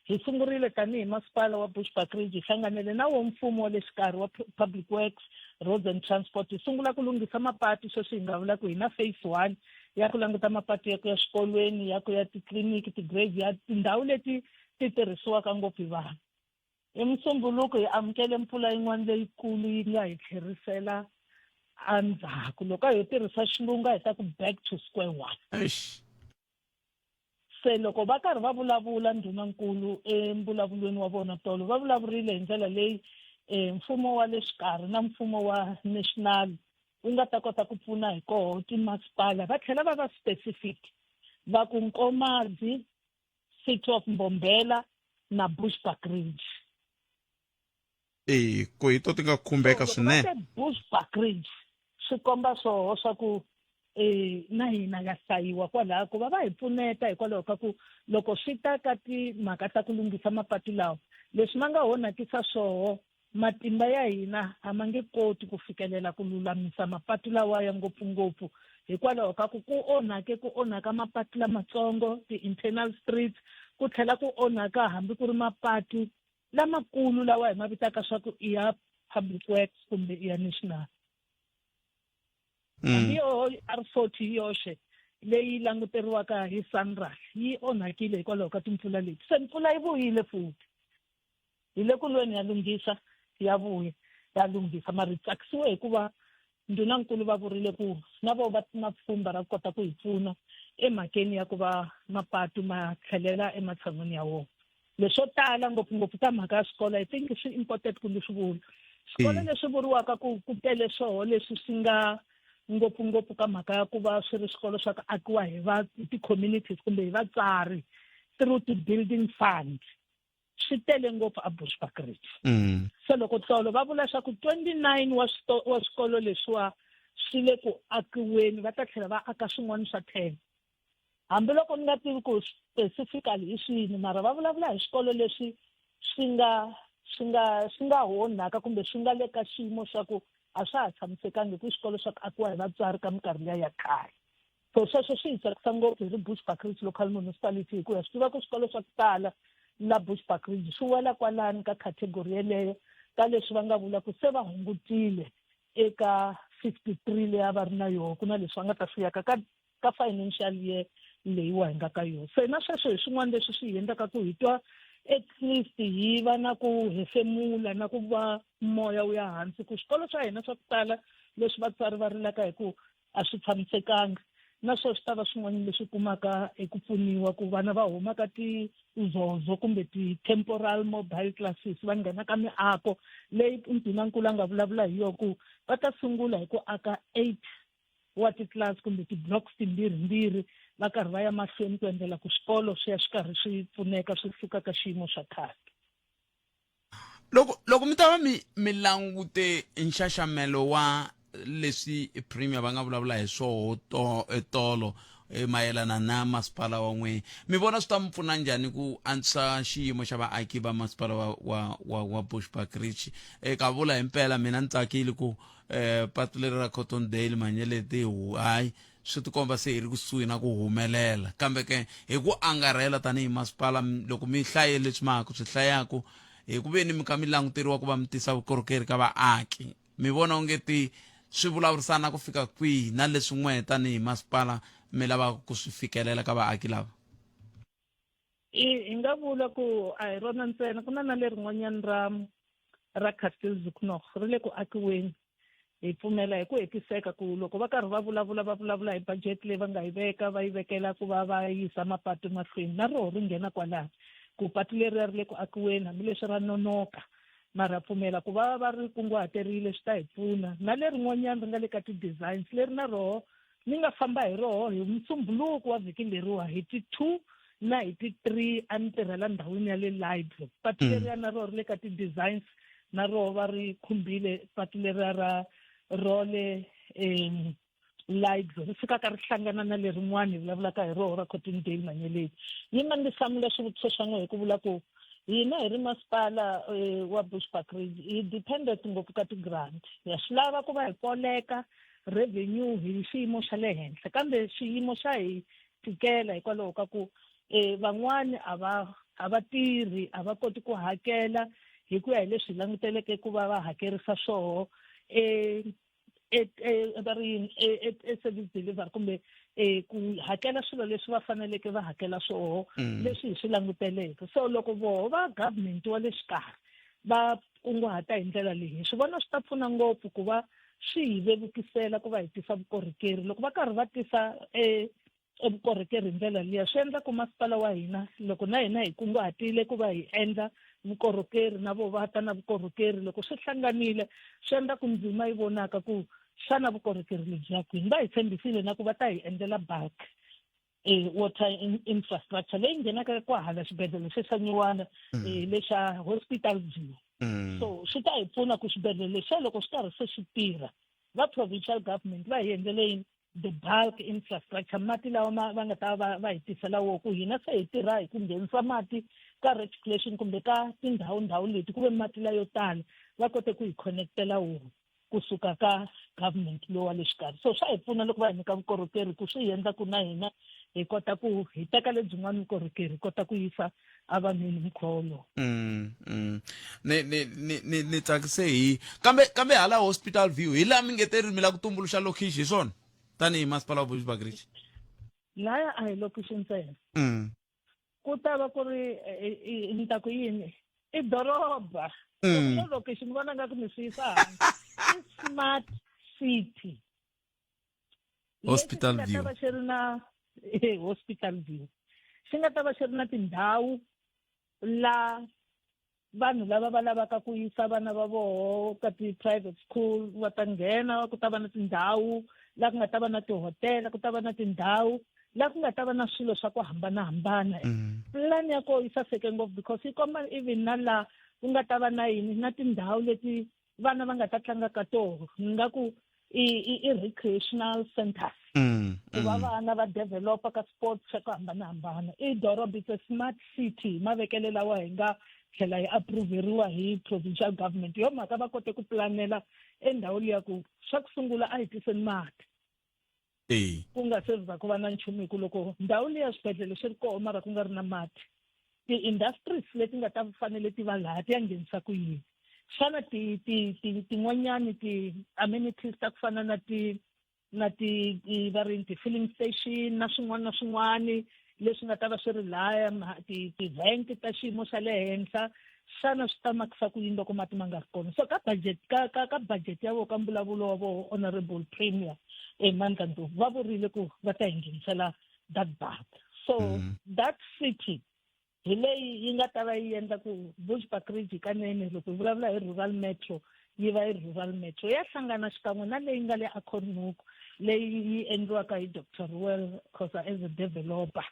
hi sungurile tanihi masipala wa Bushbuckridge hi hlanganele na wo mfumo wa le xikarhi wa Public Works Roads and Transport hi sungula ku lunghisa mapatu sweswi hi nga vula ku hi na phase one ya ku languta mapatu ya ku ya swikolweni ya ku ya titliliniki ti-graveyard tindhawu leti ti tirhisiwaka ngopfu hi vanhu hi Musumbhuluko hi amukele mpfula yin'wana leyikulu yi nga hi tlherisela endzhaku loko a ho tirhisa xilungu a hi ta ku back to square one Eish. Se loko va karhi va vulavula ndhunankulu embulavulweni wa vona tolo va vulavurile hi ndlela leyi um mfumo wa le xikarhi na mfumo wa national wu nga ta kota ku pfuna hi koho timasipala va tlhela va va specific va ku Nkomazi City of Mbombela na Bushbuckridge. E ku hi to ti nga khumbeka swinene. Bushbuckridge swi komba swoho swa ku eh na hina ya hlayiwa kwalaho ku va va hi pfuneta hikwalaho ka ku loko swi ta ka timhaka ta ku lunghisa mapatu lawa leswi ma nga onhakisa swoho Matimba ya hina a ma nge koti ku fikelela ku lulamisa mapatu lawaya ngopfu-ngopfu hikwalaho ka ku ku onhake ku onhaka mapatu lamatsongo, ti-internal streets, ku tlhela ku onhaka hambi ku ri mapatu lamakulu lawa hi ma vitaka swa ku i ya public works kumbe i ya national. Hambi yoho R40 hi yoxe leyi languteriwaka hi SANRAL yi onhakile hikwalaho ka timpfula leti. Se mpfula yi vuyile futhi. Hi le ku lweni ya lunghisa ya vuya ya lunghisa mara hi tsakisiwe hikuva ndhunankulu va vurile ku na vo va na pfhumba ra ku kota ku hi pfuna emhakeni ya ku va mapatu ma tlhelela ematshan'wini ya wona leswo tala ngopfungopfu ka mhaka ya swikolo i think swi important ku ni swi vula swikolo leswi vuriwaka ku ku tele swoho leswi swi nga ngopfungopfu ka mhaka ya ku va swi ri swikolo swa ku akiwa hi va ti-communities kumbe hi vatswari through ti-building fund swi tele ngopfu a Bushbuckridge mm. Se loko tolo va vula swa ku 29 wa wa swikolo leswiwa swi le ku akiweni va ta tlhela va aka swin'wana swa 10 hambiloko ni nga tivi ku specifically hi swini mara va vulavula hi swikolo leswi swi nga swi nga swi nga onhaka kumbe swi nga le ka xiyimo xa ku a swa ha tshamisekangi hi ku swikolo swa ku akiwa hi vatswari ka minkarhi liya ya khale. So sweswo swi hi tsakisa ngopfu hi ri Bushbuckridge Local Municipality hikuva hi swi tiva ku swikolo swa ku tala la Bushbuckridge swi wela kwalani ka category yeleyo ka leswi va nga vula ku se va hungutile eka 53 leyi a va ri na yoho ku na leswi va nga ta swi yaka ka ka financial year leyiwa hi nga ka yona se na sweswo hi swin'wana leswi swi hi endlaka ku hi twa at least hi va na ku hefemula na ku va moya wu ya hansi ku swikolo swa hina swa ku tala leswi vatswari va rilaka hi ku a swi tshamisekanga na swo swi ta va swin'wana leswi kumaka eku pfuniwa ku vana va huma ka tizozo kumbe ti-temporal mobile classes va nghena ka miako leyi ndhunankulu a nga vulavula hi yona ku va ta sungula hi ku aka 8 wa titlilasi kumbe ti-blocks timbirhimbirhi va karhi va ya mahlweni ku endlela ku swikolo swi ya swi karhi swi pfuneka swi suka ka xiyimo xa khale. Loko loko mi ta va mi mi langute nxaxamelo wa leswi premier va nga vulavula hi swoho to tolo Mayelana na masipala wa n'wina, mi vona swi ta mi pfuna njhani ku antswisa xiyimo xa vaaki va masipala wa Bushbuckridge? Eka vula himpela, mina ni tsakile ku patu leri ra Cottondale Manyeleti, hayi, swi tikomba se hi ri kusuhi na ku humelela. Kambe ke, hi ku angarhela tanihi masipala, loko mi hlaye leswi ma ha ku swi hlayaku, hi ku veni mi kha mi languteriwa ku va mi tisa vukorhokeri ka vaaki, mi vona onge ti swi vulavurisana ku fika kwihi na leswi n'we tanihi masipala mi lavaka ku swi fikelela ka vaaki lava? Hi nga vula ku a hi rona ntsena, ku na na lerin'wanyana ra Castle Zuknog ri le ku akiweni. Hi pfumela hi ku hetiseka ku loko va karhi va vulavula, va vulavula hi budget leyi va nga yi veka, va yi vekela ku va va yisa mapatu mahlweni, na roho ri nghena kwalaho ku patu leriya ri le ku akiweni, hambileswi ra nonoka, mara pfumela ku va va ri kunguhaterile swi ta hi pfuna. Na lerin'wanyana ri nga le ka ti-designs leri na roho ni nga famba hi roho hi Musumbhuluku wa vhiki leriwa hi ti-2 na hi ti-3, a ni tirhela ndhawini ya le Library. Patu leriya na roho ri le ka ti-designs, na roho va ri khumbile patu leriya ra role Library, ri fikaka ri hlangana na lerin'wana hi vulavulaka hi roho ra Cottondale Manyeleti. Yi nga ndzi hlamula xivutiso xa n'we hi ku vula ku hina hi ri masipala wa Bushbuckridge hi dependent ngopfu ka ti-grant. Ha swi lava ku va hi koleka revenue hi xiyimo xa le henhla, kambe xiyimo xa hi tikela hikwalaho ka ku van'wani a va tirhi, a va koti ku hakela hi ku ya hi leswi hi languteleke ku va va hakerisa swoho va ri yini, e service delivery kumbe ku hakela swilo leswi va faneleke va hakela swoho leswi hi swi languteleke. So loko voho va government wa le xikarhi va kunguhata hi ndlela leyi, hi swi vona swi ta pfuna ngopfu ku va swi hi vevukisela ku va hi tisa vukorhokeri. Loko va karhi va tisa vukorhokeri hi ndlela liya, swi endla ku masipala wa hina, loko na hina hi kunguhatile ku va hi endla vukorhokeri, na vo va ta na vukorhokeri, loko swi hlanganile swi endla ku ndzima yi vonaka ku xana vukorhokeri lebyi ya kwini. Va hi tshembisile na ku va ta hi endlela bulk water infrastructure leyi nghenaka kwahala xibedhlele xe xa nyuwana, lexa Hospital View. So swi ta hi pfuna ku xibedhlele lexiya loko swi karhi se xi tirha, va provincial government va hi endlele yini, the bulk infrastructure, mati lawa ma va nga ta va hi tisela wo ku hina se hi tirha hi ku nghenisa mati ka reticulation kumbe ka tindhawu ndhawu leti ku ve mati layo tala, va kote ku hi connectela wona kusuka ka government lowa le xikarhi. So swa hi pfuna loko va hi nyika vukorhokeri, ku swi hi endla ku na hina hi kota ku hi teka lebyin'wana vukorhokeri, hi kota ku yisa evanhwini mukhuva wolowo. Ni tsakise hi kambe hala Hospital View, hi laha mi nge te ri mi lava ku tumbuluxa lokixi hi swona tanihi masipala wa Bushbuckridge? Laya a hi lokixi ntsena. Ku ta va ku ri ni ta ku yini, i doroba. Lokixi ni vona nga ku mi swi yisa hansi, i smart city. Hospital View. Va xi ri na Hospital View, xi nga ta va xi ri na tindhawu la vanhu lava va lavaka ku yisa vana va voho ka ti-private school va ta nghena. Ku ta va na tindhawu la ku nga ta va na tihotela, ku ta va na tindhawu la ku nga ta va na swilo swa ku hambanahambana. Plan ya koho yi saseke ngopfu because yi komba even na la ku nga ta va na yini, na tindhawu leti vana va nga ta tlanga ka toho, ni nga ku i recreational centers, ku va vana va developa ka sports swa ku hambanahambana. I doroba, it's a smart city hi mavekelo lawa hi nga tlhela hi approveriwa hi provincial government. Yo mhaka va kote ku planela endhawu liya ku swa ku sungula a hi tiseni mati ku nga se za ku va na nchumu, hi ku loko ndhawu liya swibedhlele swi ri koho mara ku nga ri na mati, ti-industries leti nga ta fanele ti va laha ti ya nghenisa ku yini? Xana ti ti ti tin'wanyani ti-amenities ta ku fana na ti va ri ti-filling station na swin'wana na swin'wana leswi nga ta va swi ri laya, ti-bank ta xiyimo xa le henhla, xana swi ta makisa ku yini loko mati ma nga ri kona? So ka budget, ka budget ya voho, ka mbulavulo wa voho honorable premier Mandla Ndlovu, va vurile ku va ta hi nghenisela that bulk. So that city hi leyi yi nga ta va yi endla ku Bushbuckridge kanene, loko hi vulavula hi rural metro, yi va yi rural metro ya hlangana xikan'we na leyi nga le Acornhoek, leyi yi endliwaka hi Dr Ruel Khosa as a developer,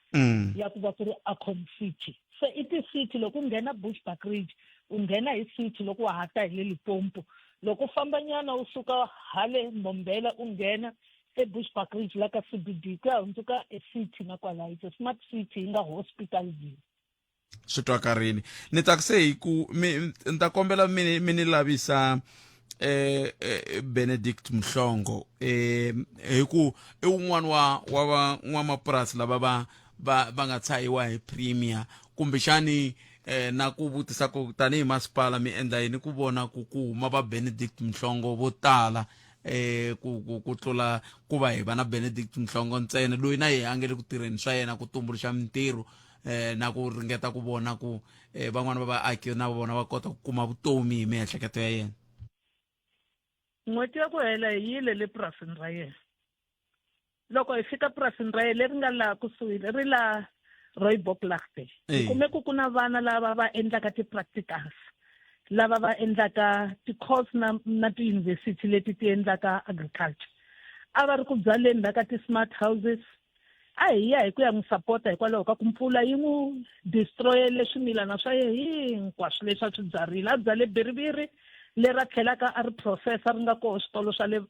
ya ku va ku ri Acorn City. Se i ti-city, loko u nghena Bushbuckridge u nghena hi city, loko wa ha ta hi le Limpopo, loko u fambanyana u suka hale Mbombela u nghena. eBushbuckridge la ka CBD ku ya hundzuka a city na kwalaho it's a smart city yi nga Hospitalville. Swi twakarini ni tsakise hi ku mi ni ta kombela mi mi ni lavisa eh, eh Benedict Mhlongo eh hi ku i wun'wana wa wa van'wamapurasi lava va va va nga tshahiwa hi premier kumbexani eh na ku vutisa ku tanihi masipala mi endla yini ku vona ku ku huma va Benedict Mhlongo vo tala eh ku ku ku tlula ku va hi va na Benedict Mhlongo ntsena loyi na yena a nge le ku tirheni swa yena ku tumbuluxa mintirho eh na ku ringeta ku vona ku eh van'wana va vaaki na vona va kota ku kuma vutomi hi miehleketo ya yena. N'hweti ya ku hela hi yile le purasini ra yena. Loko hi fika purasini ra yena leri nga laha kusuhi ri la Rooiboklaagte hi kume ku ku na vana lava va endlaka ti-practicals lava va endlaka ti-course na na tiyunivhesiti leti ti endlaka agriculture a va ri ku byaleni la ka ti-smart houses a hi ya hi ku ya n'wi sapota hikwalaho ka ku mpfula yi n'wi destroyele swimilana swa ye hinkwaswo leswi a swi byarile a byale biriviri leri a tlhelaka a ri processa ri nga koho switolo swa le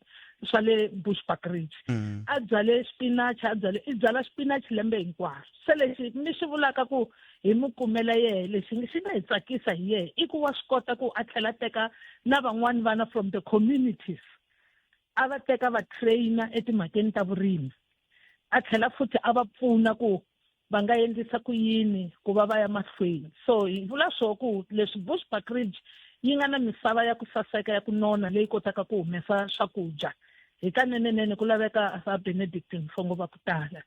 swa le Bushbuckridge mm. a byale xipinachi a byale i byala xipinachi lembe hinkwaro se lexi mi xi vulaka ku hi mi kumela yehe lexi xi nga hi tsakisa hi yehe i ku wa swi kota ku a tlhela teka na van'wani vana from the communities a va teka va trainer etimhakeni ta vurimi a tlhela futhi a va pfuna ku va nga endlisa ku yini ku va va ya mahlweni so hi vula swo ku leswi Bushbuckridge yi nga na misava ya ku saseka ya ku nona leyi kotaka ku humesa swakudya hi kanenenene ku laveka va Benedict Mhlongo va ku tala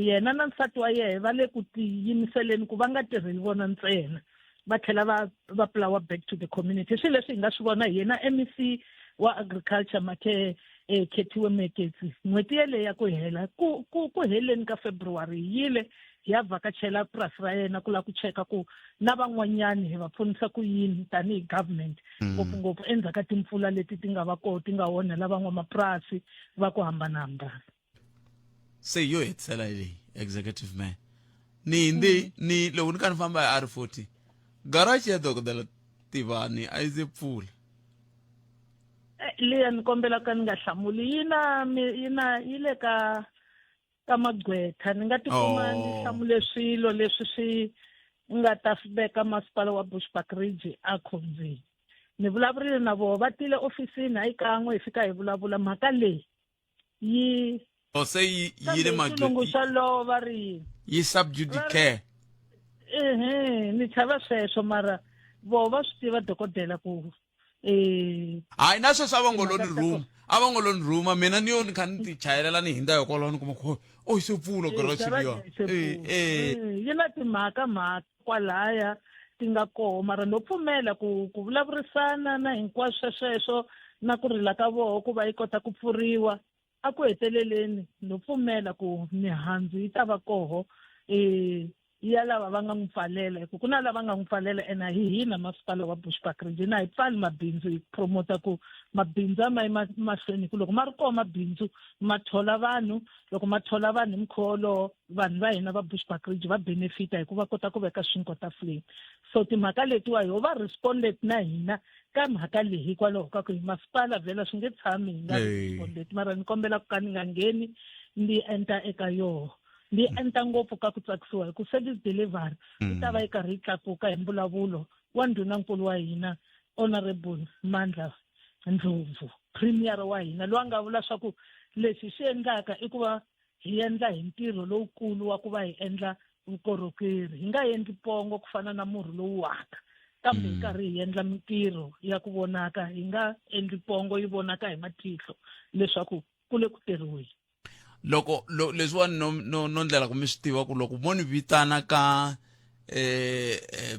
yena na nsati wa yehe va le ku tiyimiseleni ku va nga tirheli vona ntsena va tlhela va va pulawa back to the community swilo leswi hi nga swi vona hi yena MEC wa agriculture makhe eh, Khethiwe Meketsi n'hweti yeleyo ya ku hela ku ku ku heleni ka February hi yile hi ya vhakachela purasi ra yena ku lava ku cheka ku na van'wanyani hi va pfunisa ku yini tanihi government mm. ngopfungopfu endzhaku ka timpfula leti ti nga va koho ti nga onhela van'wamapurasi va ku hambanahambana se yo hetisela leyi executive man ni ndi mm. ni loko ni kha ni famba hi R40 garage ya dokodela Tivani a yi ze pfula eh, liya ni kombela ka ni nga hlamuli yi na yi na yi le ka ka magqwetha ni nga tikuma ni oh. hlamule swilo leswi swi nga ta veka masipala wa Bushbuckridge a khombyeni ni vulavurile na vona va tile ofisini hayi kan'we hi fika hi vulavula mhaka leyi yi o se yi yi le xilungu xa lowo va ri yini yi subjudicare ehe ni chava sweswo mara vo va swi tiva dokodela ku eh hayi na sweswi a va ngo lo ni rhuma a va ngo lo ni rhuma mina ni yo ni kha ni ti chayelela ni hindza hikwalaho ni kuma ku o se pfula garage liya eh eh yi na timhaka mhaka kwalaya ti nga koho mara no pfumela ku ku vulavurisana na hinkwaswo sweswo na ku rila ka voho ku va yi kota ku pfuriwa a ku heteleleni no pfumela ku mihandzu yi ta va koho um ya lava va nga n'wi pfalela hi ku ku na lava nga n'wi pfalela ene a hi hina masipala wa Bushbuckridge hina a hi pfali mabindzu hi promota ku mabindzu a ma yi mahlweni hi ku loko ma ri koho mabindzu ma thola vanhu loko ma thola vanhu hi mukhuva wolowo vanhu va hina va Bushbuckridge va benefita hi ku va kota ku veka swinkwa tafuleni so timhaka letiwa ho va responded na hina ka mhaka leyi hikwalaho ka ku hi masipala vhela swi nge tshami hi nga responded mara ni kombela ku ka ni nga ngheni ni enta eka yoho ni enta ngopfu ka ku tsakisiwa hi ku service delivery yi ta va yi karhi yi tlakuka hi mbulavulo wa ndhunankulu wa hina honorable Mandla Ndlovu premier wa hina loyi a nga vula swa ku lexi xi endlaka i ku va hi endla hi ntirho lowukulu wa ku va hi endla vukorhokeri hi nga endli pongo ku fana na murhi lowu waka kambe hi mm. karhi hi endla mintirho ya ku vonaka hi nga endli pongo yi vonaka hi matihlo leswaku ku le ku tirhiweni loko lo, leswiwani no, no, no ndlela ku mi swi tiva ku loko mo ni vitana ka eh, eh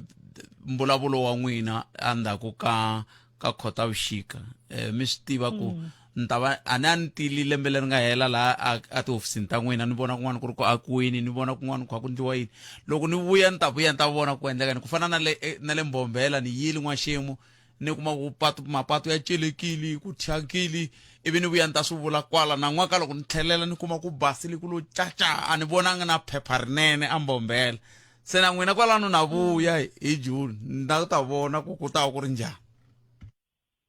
mbulavulo wa n'wina endzhaku ka ka khotavuxika eh, mi swi tiva ku mm. ni ta va a ni a ni tili lembe leri nga hela laha a tihofisini ta n'wina ni vona kun'wana ku ri ku akiweni ni vona kun'wana ku kha ku ndliwa yini loko ni vuya ni ta vuya ni ta vona ku endleka ni ku fana na le eh, na le mbombela ni yile n'waxemu ni kuma ku patu mapatu ya celekile ku thyakile ivi ni vuya ni ta swi vula kwala nan'waka loko ni tlhelela ni kuma ku basile ku lo caca a ni vonanga na phepha rinene a mbombela se na n'wina kwalano na vuya hi june ni ta ta vona ku ku ta va ku ri njhani.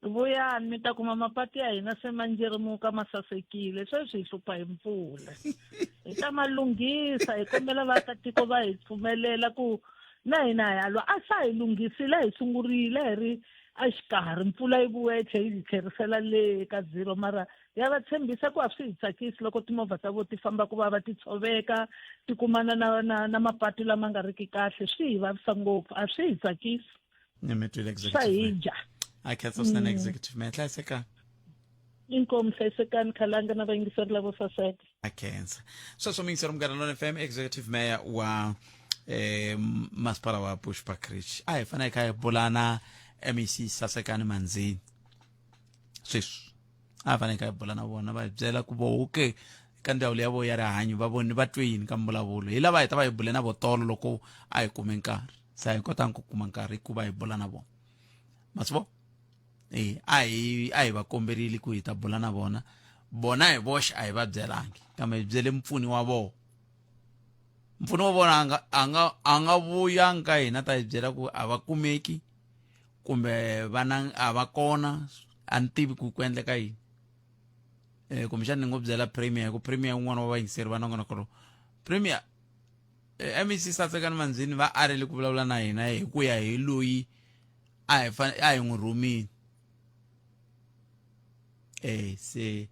Vuyani mi ta kuma mapatu ya hina se ma njirimuka ma sasekile, sweswi hi hlupha hi mpfula. Hi ta ma lunghisa, hi kombela vaakatiko va hi pfumelela ku na hina hi ya lwa. A sa hi lunghisile, a hi sungurile hi ri exikarhi, mpfula yi vuya yi tlhela yi hi tlherisela le ka zero, mara ya va tshembisa ku a swi hi tsakisi loko timovha ta vo ti famba ku vava ti tshoveka ti kumana na na na mapatu lama nga riki kahle, swi hi vavisa ngopfu, a swi hi tsakisi. Ni mi twile swa executive hi mayor. dya. A khensa swinene executive mayor, hlayisekani. Inkomu, hlayisekani Khalanga na vayingiseri lavo saseka. A khensa sweswo muyingiseri Munghana Lona FM. Executive mayor wa masipala wa Bushbuckridge, a hi fanele hi kha hi bula na MEC Sasekani Manzini sweswi. A hi fanele hi kha hi bula na vona, va hi byela ku vo okay ka ndzawulo ya vo ya rihanyo va voni va twe yini ka mbulavulo hi lava hi ta va hi bule na vo tolo loko a hi kume nkarhi. Se a hi kotanga ku kuma nkarhi ku va hi bula na vona masivo. E a hi va komberile ku hi ta bula na vona, vona hi voxe a hi va byelangi, kambe hi byele mpfuni wa vona. Mpfuni wa vona a nga vuyanga ka hina ta hi byela ku a va kumeki kumbe vana a va kona, a ni tivi ku ku endleka yini. Kumbexana ni ngo byela premier, ku premier un'wana wa vayingiseri va nongonoko lowu. Premier, MEC Sasekani Manzini va arile ku vulavula na hina hi ku ya hi loyi a hi a hi n'wi rhumile. Se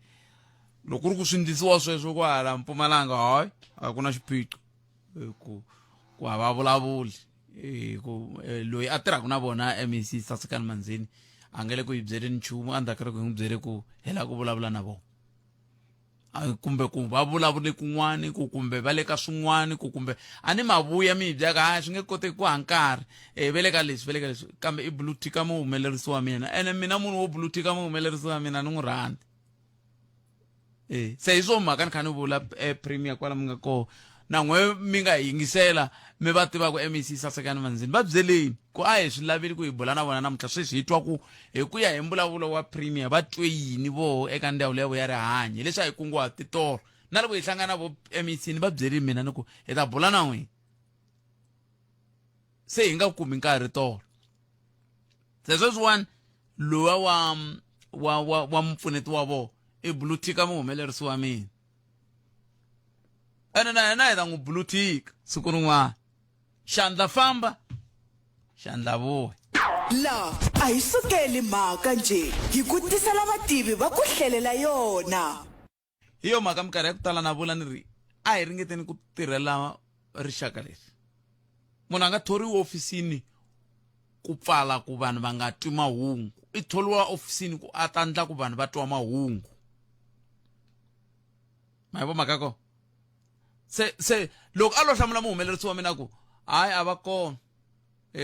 loko ku ri ku swi ndlisiwa sweswo kwahala Mpumalanga, hayi a ku na xiphiqo, ku ku a va vulavuli. Ku loyi a tirhaka na vona MEC Sasekani Manzini a nga le ku hi byeleni nchumu endzhaku ka loko hi n'wi byele ku hi lava ku vulavula na vona, kumbe ku va vulavule kun'wani, ku kumbe va le ka swin'wani, ku kumbe a ni mavuya mi hi byaka hayi swi nge koteki ku ha nkarhi, ve le ka leswi, ve le ka leswi, kambe i blue tick muhumelerisi wa mina, ene mina munhu wo blue tick muhumelerisi wa mina ni n'wi rhandzi. Se hi swo mhaka ni kha ni vula premier kwala mi nga koho na n'we mi nga hi yingisela, mi va tiva ku MEC Sasekani Manzini va byeleni ku a hi swi laveli ku hi bula na vona namuntlha. Sweswi hi twa ku hi ku ya hi mbulavulo wa premier va twe yini voho eka ndzawulo ya vo ya rihanyo, hileswi a hi kunguhati tolo na loko hi hlangana na vo MEC ni va byelini mina ni ku hi ta bula na n'wina, se hi nga kumi nkarhi tolo. Se sweswiwani lowa wa mupfuneti wa vona i blue tick muhumelerisi wa mina, ene na yena hi ta n'wi blue tick siku rin'wana. Xandla famba, xandla vuya. La a hi sukeli mhaka njhe, hi ku tisela vativi va ku hlelela yona. Hi yo mhaka minkarhi ya ku tala na vula ni ri a hi ringeteni ku tirhela rixaka leri. Munhu a nga thoriwi ofisini ku pfala ku vanhu va nga twi mahungu, i thoriwa ofisini ku a ta ndla ku vanhu va twa mahungu. Ma yi vo mhaka ko? Se loko a lo hlamula muhumelerisi wa mina ku hayi a va kona,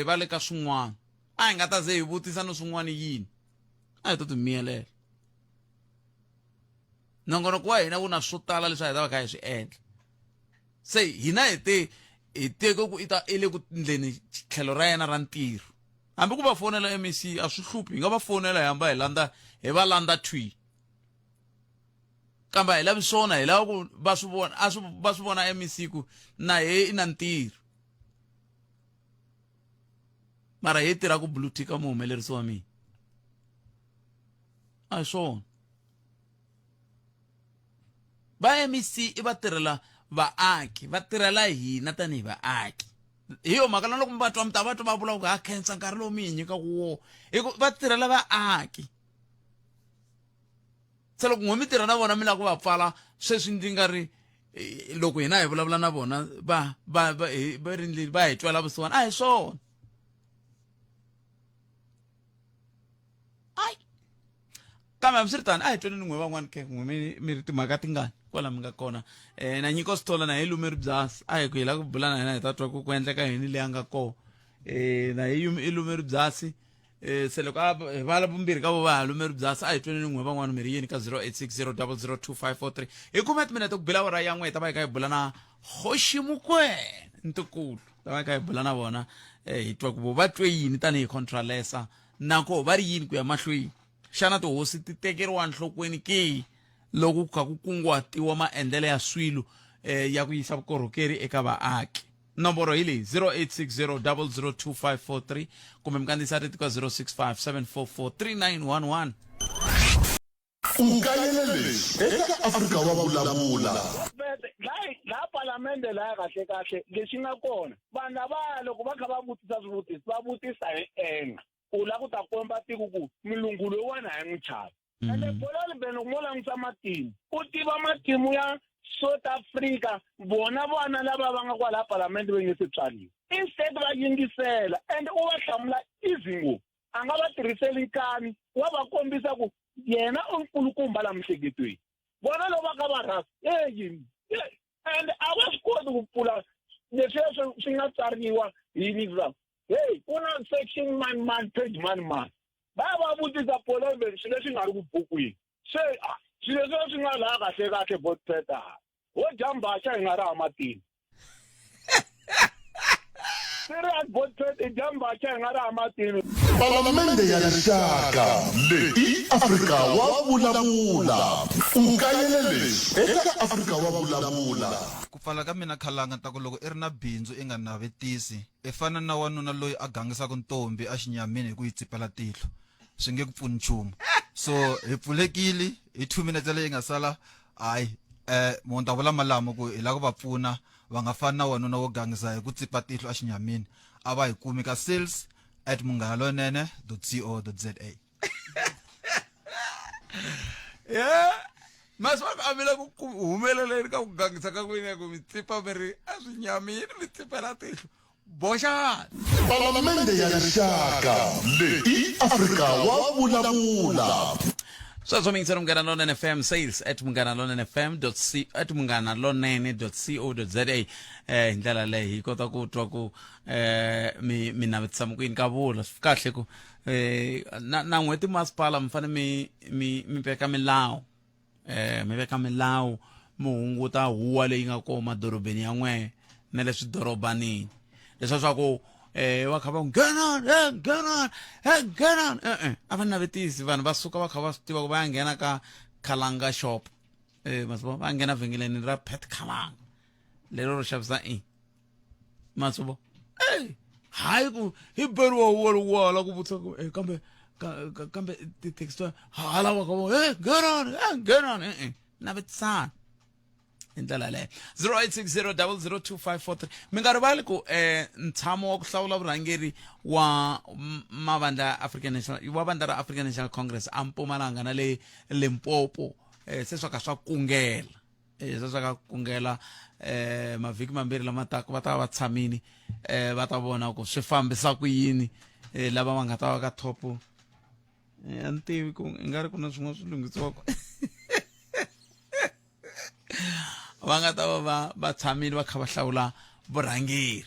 va le ka swin'wana, a hi nga ta ze hi vutisa no swin'wana yini, a hi to ti miyelela. Nongonoko wa hina wu na swo tala leswi a hi ta va kha hi swi endla. Se hina hi te hi teke ku i ta i le ku ndleni tlhelo ra yena ra ntirho. Hambi ku va fonela MEC a swi hluphi, hi nga va fonela hi hamba hi landza, hi va landza thwi. Kambe a hi lavi swona, hi lava ku va swi vona, a swi va swi vona MEC ku na he i na ntirho. Mara hi tirha ku blue tick muhumelerisi wa mina. A hi swona. Va MEC i va tirhela vaaki, va tirhela hina tanihi vaaki. Hi yo mhaka na loko mi va twa mi ta va twa va vula ku ha khensa nkarhi lowu mi hi nyikaka wona, hi ku va tirhela vaaki. Se loko n'we mi tirha na vona mi lava ku va pfala sweswi, ndzi nga ri loko hina hi vulavula na vona va ri va hi twela vusiwana, a hi swona. Ai kambe hambiswiritano a hi tweni ni n'we van'wani ke n'we mi ri timhaka tingani kwala mi nga kona. Na Nyiko Sithole na hi lumeri byasi, a hi ku hi lava ku bula na yena hi ta twa ku ku endleka yini leyi a nga kona. Na hi i lumeri byasi. Se loko a hi vala vumbirhi ka vo va ha lumeri byasi, a hi tweni ni n'we van'wani mi ri yini ka 0860002543. Hi kume timinete ku bila awara ya n'we, hi ta va hi kha hi bula na Kgoši Mokwena ntukulu, ta va hi kha hi bula na vona, hi twa ku vo va twe yini tanihi Contralesa, na koho va ri yini ku ya mahlweni. Xana tihosi ti tekeriwa enhlokweni ke loko ku kha ku kunguhatiwa maendlelo ya swilo ya ku yisa vukorhokeri eka vaaki? Nomboro hi leyi 0860 002543 kumbe mi kandziyisa rito ka 065 744 3911. U kayele leswi eka Afrika wa Vulavula. Vete la la palamende laya kahle kahle lexi nga kona vanhu lavaya loko va kha va vutisa swivutiso va vutisa hi enga u la ku ta komba tiko ku mulungu loyiwani a hi n'wi chavi ende bolani ben loko mo langutisa matimu u tiva matimu ya South Africa vona vana lava va nga kwala palamende va nge se tswariwa instead va yingisela and u va hlamula easy ngopfu a nga va tirhiseli nkani wa va kombisa ku yena u nkulukumba la miehleketweni vona loko va ka va rhasa eyi and a va swi koti ku pfula leswiya swi nga tsariwa hi nizam heyi ku na section mani mani page mani mani va ya va vutisa polombe swilo leswi nga ri ku bukwini se swilo leswiya swi nga laha kahle kahle botpeta ho dya mbhaxa hi nga ri ha matini serious botpet i dya mbhaxa hi nga ri ha matini Palamende ya Rixaka leyi i Afrika wa Vulavula. U kayele leswi eka Afrika wa Vulavula. Ku pfala ka mina khalanga ta ku loko i ri na bindzu i nga navetisi i fana na wanuna loyi a gangisaka ntombi a xinyamini hi ku yi tsipela tihlo swi nge ku pfuni nchumu so hi pfulekile hi 2 minutes leyi nga sala hayi eh mo ta vula malamo ku hi lava ku va pfuna va nga fani na wanuna wo gangisa hi ku tsipa tihlo exinyamini a va hi kumi ka sales at munghana lonene co za. Yeah masiku a mi le ku humeleleni ka ku gangisa ka n'wina ku mi tsipa mi ri eswinyamini mi tsipela tihlo boxani. Palamende ya Rixaka leyi i Afrika wa Vulavula. Sweswo mi yingisela Munghana Lonene FM sales at munghana lonene fm dot c at munghana lonene dot co dot za eh hi ndlela leyi hi kota ku twa ku eh mi mi navetisa ku yini ka vula swi kahle ku eh na na n'hweti masipala mi fanele mi mi mi veka milawu eh mi veka milawu mi hunguta huwa leyi nga kona madorobeni ya n'wehe na le swidorobanini leswa swa ku eh va kha va nghenani eh nghenani eh nghenani eh eh a va navetisi vanhu va suka va kha va swi tiva ku va ya nghena ka Khalanga shop eh masivo va nghena vhengeleni ra Pet Khalanga lero ro xavisa i masivo eh hayi ku hi beriwa huwa lowu ku vutisa ku eh kambe kambe ti-taxi ta hala va ka vo eh nghenani eh nghenani eh eh navetisana hi ndlela yaleyo 0860002543 mi nga rivali ku eh ntshamo wa ku hlawula vurhangeri wa mavandla ya African National wa vandla ra African National Congress a Mpumalanga na le Limpopo eh se swa ka swa kungela eh se swa ka kungela eh mavhiki mambirhi lama taka va ta va tshamini eh va ta vona ku swi fambisa ku yini eh lava va nga ta va ka top a ni tivi ku i nga ri ku na swin'wana swi lunghisiwaka va nga ta va va va tshamile va kha va hlawula vurhangeri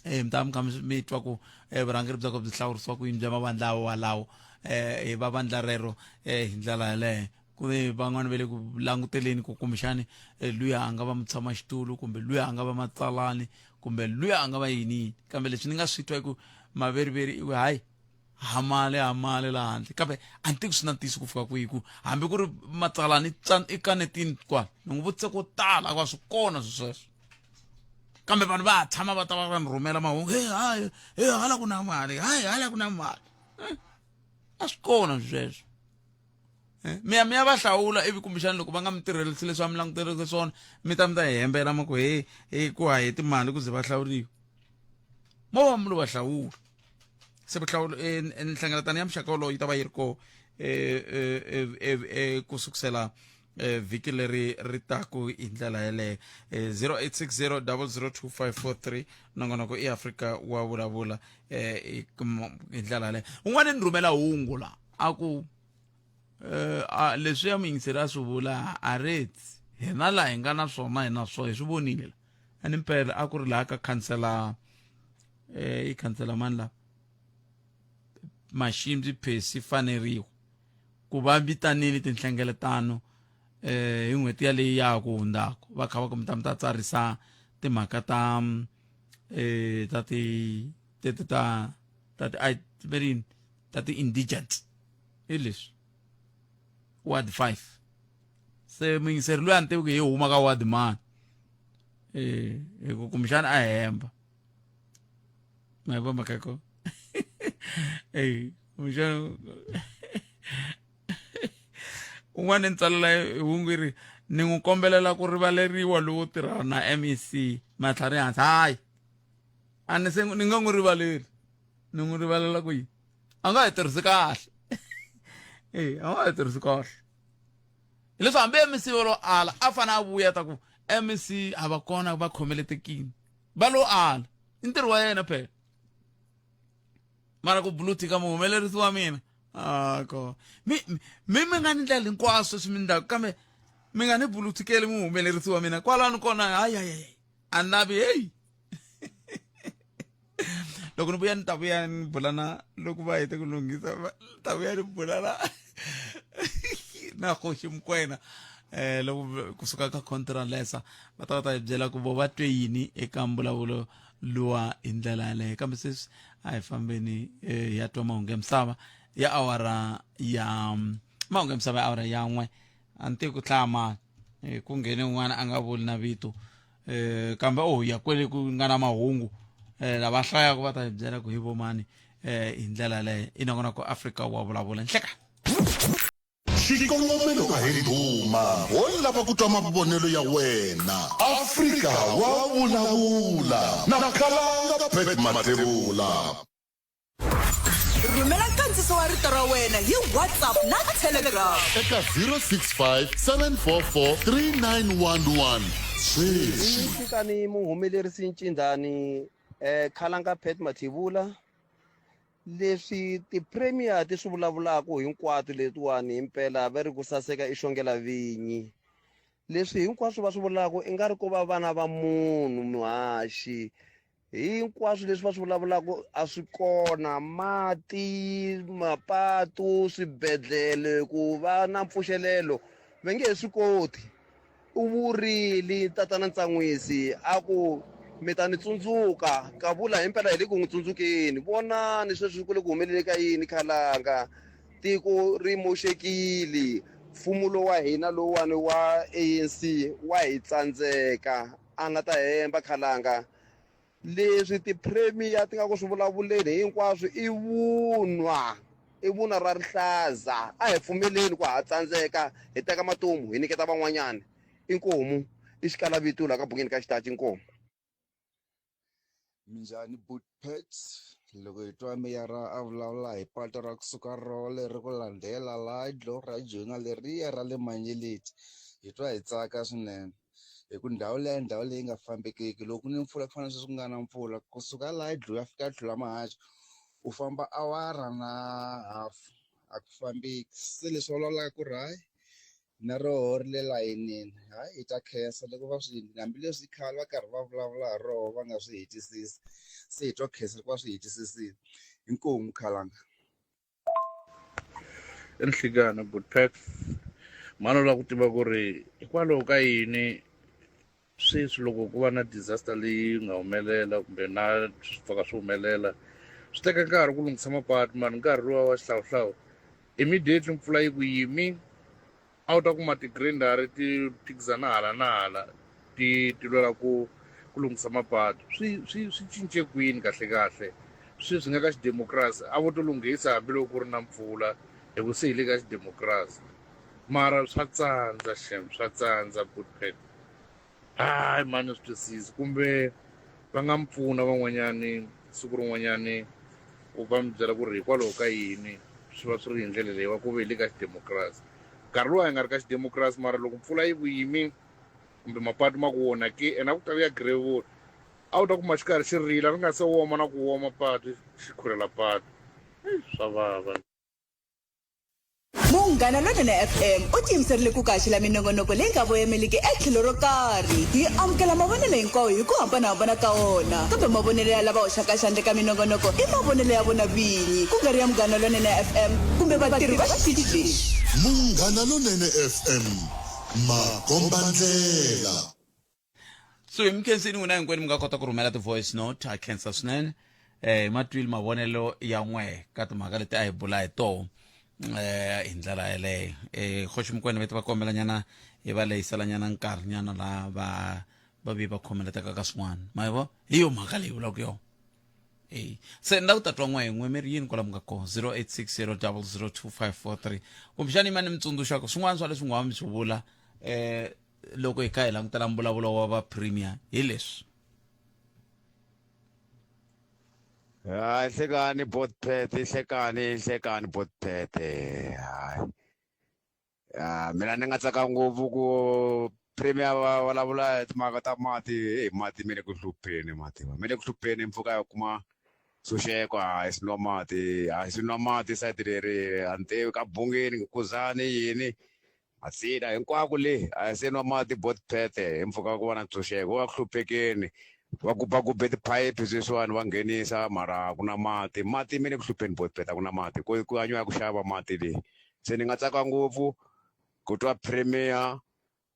eh mi ta mi kha mi twa ku eh, vurhangeri bya ko byi hlawurisiwa ku yini bya mavandla walawo eh hi va vandla rero eh hi ndlela yaleyo ku ve van'wani va le ku languteleni ku kumbexani eh, luya a nga va mutshamaxitulu kumbe luya a nga va matsalani kumbe luya a nga va yini yini kambe leswi ni nga swi twa i ku maveriveri i ku hayi hamale hamale laha handle kambe a ni tivi swi na ntiyiso ku fika kwihi ku hambi ku ri matsalani i kanetini kwala ni n'wi vutise ko tala a swi kona swi sweswo kambe vanhu va ha tshama va ta va va ni rhumela mahungu he hayi he hala ku na mali hayi hala ku na mali eh, a swi kona sweswo eh, mi ya mi ya va hlawula ivi kumbexana loko va nga mi tirhelisi leswi va mi languteleke swona mi ta mi ta hi hembela ma ku he he ku haye timali ku ze va hlawuriwa mo va mi lo va hlawula se vuhlawulo eh, nhlengeletano ya muxaka wolowo yi ta va yi ri ko eh, eh, ku sukusela vhiki leri ri taku hi ndlela yeleyo 0860 002543 nongonoko i Afrika wa vulavula hi ndlela yaleyo un'wana ni rhumela hungu la a ku leswi ya muyingiseri a swi vula a retsi hina laha hi nga na swona hi na swona hi swi vonile la ani mpela a ku ri laha ka khansela eh i khansela mani la Mashimbyi Phesi faneriwa ku va vitanile tinhlengeletano eh hi n'hweti yaleyi ya ha ku hundzaka va kha va ku mi ta mi ta tsarisa timhaka ta eh ta ti teti ta ta ti ai verini ta ti indigent hi leswi ward 5 se muyingiseri loyi a ni tivi ku hi huma ka ward mani eh hi ku kumbexana a hemba. Ma yi vo mhaka ya kona? Eyi, kumbexana un'wana ni tsalela hi hungu yi ri ni n'wi kombelela ku rivaleriwa lowo tirhana na MEC matlhari hansi. Hayi, a ni se ni nga n'wi rivaleri, ni n'wi rivalela ku yini? A nga hi tirhisi kahle. E, a nga hi tirhisi kahle. Hileswi hambi MEC va lo ala, a fanele a vuya ta ku MEC a va kona, va khomeletekile, va lo ala, i ntirho wa yena phela. Mara ku bulutika muhumelerisi wa mina, a ko mi mi mi nga ni ndlela hinkwaswo sweswi mi ndlaku, kambe mi nga ni bulutikeli muhumelerisi wa mina kwalano kona. Hayi, hayi, hayi, a ni lavi. Heyi, loko ni vuya ni ta vuya ni bula na loko va hete ku lunghisa, ni ta vuya ni bula na Kgosi Mokoena loko kusuka ka Contralesa va ta va ta hi byela ku vo va twe yini eka mbulavulo luwa hi ndlela yaleyo. Kambe sweswi a hi fambeni hi ya twa mahungu ya misava ya awara ya mahungu ya misava ya awara ya 1. A ni tivi ku hlaya mani, ku nghene un'wana a nga vuli na vito, kambe o ya kwele ku nga na mahungu, lava hlayaka va ta hi byela ku hi vomani hi ndlela yaleyo. I nongonoko Afrika wa vulavula. Nhleka. Xikongomelo a hi ndhuma, ho lava ku twa mavonelo ya wena. Afrika wa vulavula na Khalanga Pat Mathebula. Rhumela nkandziso wa rito ra wena hi WhatsApp na Telegram eka 065 744 3911 sweswi. Nhlikani muhumelerisi Ncindani Khalanga Pat Mathebula. Leswi ti-premier ti swi vulavulaka hinkwato letiwani himpela va ri ku saseka i xongela vinyi. Leswi hinkwaswo va swi vulaka i nga ri ko va vana va munhu muhaxi. Hinkwaswo leswi va swi vulavulaka a swi kona, mati, mapatu, swibedhlele, ku va na mpfuxelelo va nge he swi koti. U vurile tatana Ntsan'wisi a ku, Mi ta ni tsundzuka. Kavula, himpela hi le ku n'wi tsundzukeni. Vonani sweswi ku le ku humeleleni ka yini, khalanga. Tiko ri moxekile. Mfumo lowu wa hina lowuwani wa ANC wa hi tsandzeka. A nga ta hemba khalanga. Leswi ti-premier ti nga ku swi vulavuleni hinkwaswo i vunwa, i vunwa ra rihlaza. A hi pfumeleni ku ha tsandzeka, hi teka matomu hi nyiketa van'wanyana. Inkomu i xikalavito laha ka Bungeni ka Xitachi. Inkomu. Minjhani Boet Pat? Loko hi twa meyara a vulavula hi patu ra kusuka role ri ku landzela laha dlo ra Joni leriya ra le Manyeleti, hi twa hi tsaka swinene. Hi ku ndhawu liya i ndhawu leyi nga fambekeki loko ku ne mpfula ku fana na sweswi ku nga na mpfula kusuka laha dlo ya fika tlhelo mahachi u famba awara na half a ku fambeki. Se leswi va vulavulaka ku ri hayi na roho ri le layinini, hayi hi ta khensa loko va swi endlile hambileswi khale va karhi va vulavula hi roho va nga swi hetisisi, se hi twa khensa loko va swi hetisisile. Inkomu khalanga. I nhlikani Boet mhani u lava ku tiva ku ri hikwalaho ka yini sweswi loko ku va na disaster leyi nga humelela kumbe na swi pfaka swi humelela swi teka nkarhi ku lunghisa mapatu mani nkarhi luwa wa xihlawuhlawu immediately mpfula yi ku yimi A wu ta kuma ti-grinder ti phikizana hala na hala ti ti lwela ku ku lunghisa mapatu. Swi swi swi cince kwini kahlekahle? Sweswi hi nga ka xidemokirasi a vo to lunghisa hambiloko ku ri na mpfula hi ku se hi le ka xidemokirasi. Mara swa tsandza xem swa tsandza Bootpad. Hayi mhani a swi twisisi kumbe va nga mi pfuna van'wanyani siku rin'wanyani ku va mi byela ku ri hikwalaho ka yini swi va swi ri hi ndlela leyi wa ku ve hi le ka xidemokirasi. Nkarhi luwa hi nga ri ka xidemokirasi mara loko mpfula yi ku yimi kumbe mapatu ma ku onhake ene a ku ta vuya girevhulu a wu ta kuma xi karhi xi rila ri nga se woma na ku woma patu xi khurhela patu. Swa vava. Munghana Lonene FM u tiyimiserile ku kaxela minongonoko leyi nga voyameliki etlhelo ro karhi. Hi amukela mavonelo hinkwawo hi ku hambanahambana ka wona, kambe mavonelo ya lava hoxaka xandla eka minongonoko i mavonelo ya vona vinyi, ku nga ri ya Munghana Lonene FM kumbe vatirhi va xitichi lexi. Munghana Lonene FM, makombandlela. So hi mi khensini n'wina hinkwenu mi nga kota ku rhumela ti-voice note, ha khensa swinene. Hi matwile mavonelo ya n'we ka timhaka leti a hi bula hi toho hi ndlela yeleyo. Kgoši Mokwena vete va kombela nyana hi va lehisela nyana nkarhi nyana laha va va vi va khomeletaka ka swin'wana ma yi vo hi yo mhaka leyi vulaka yona. E se ni lava ku ta twa n'we hi n'we mi ri yini kwalamu ka kona 0860002543 kumbexani yima ni mi tsundzuxaka swin'wana swa leswi n'wa mi swi vula eh loko hi kha hi langutela mbulavulo wa va premier hi leswi. Hayi hlekani botpet hlekani hlekani botpet hayi ya mina ni nga tsaka ngopfu ku premier va vulavula hi timhaka ta mati hey mati me le ku hlupheni mati me le ku hlupheni mpfhuka ya kuma ntshunxeko a hi swi nwa mati a hi swi nwa mati sayiti leri a ni tivi ka bungeni kuzani yini Matsila hinkwako le a hi se nwa mati bot phete hi mpfhuka ku va na ntshunxeko va ku hluphekeni va gubagube tiphayiphi sweswiwani va nghenisa mara a ku na mati mati me le ku hlupheni bot phete a ku na mati ku ku hanyiwa ku xava mati le se ni nga tsaka ngopfu ku twa premier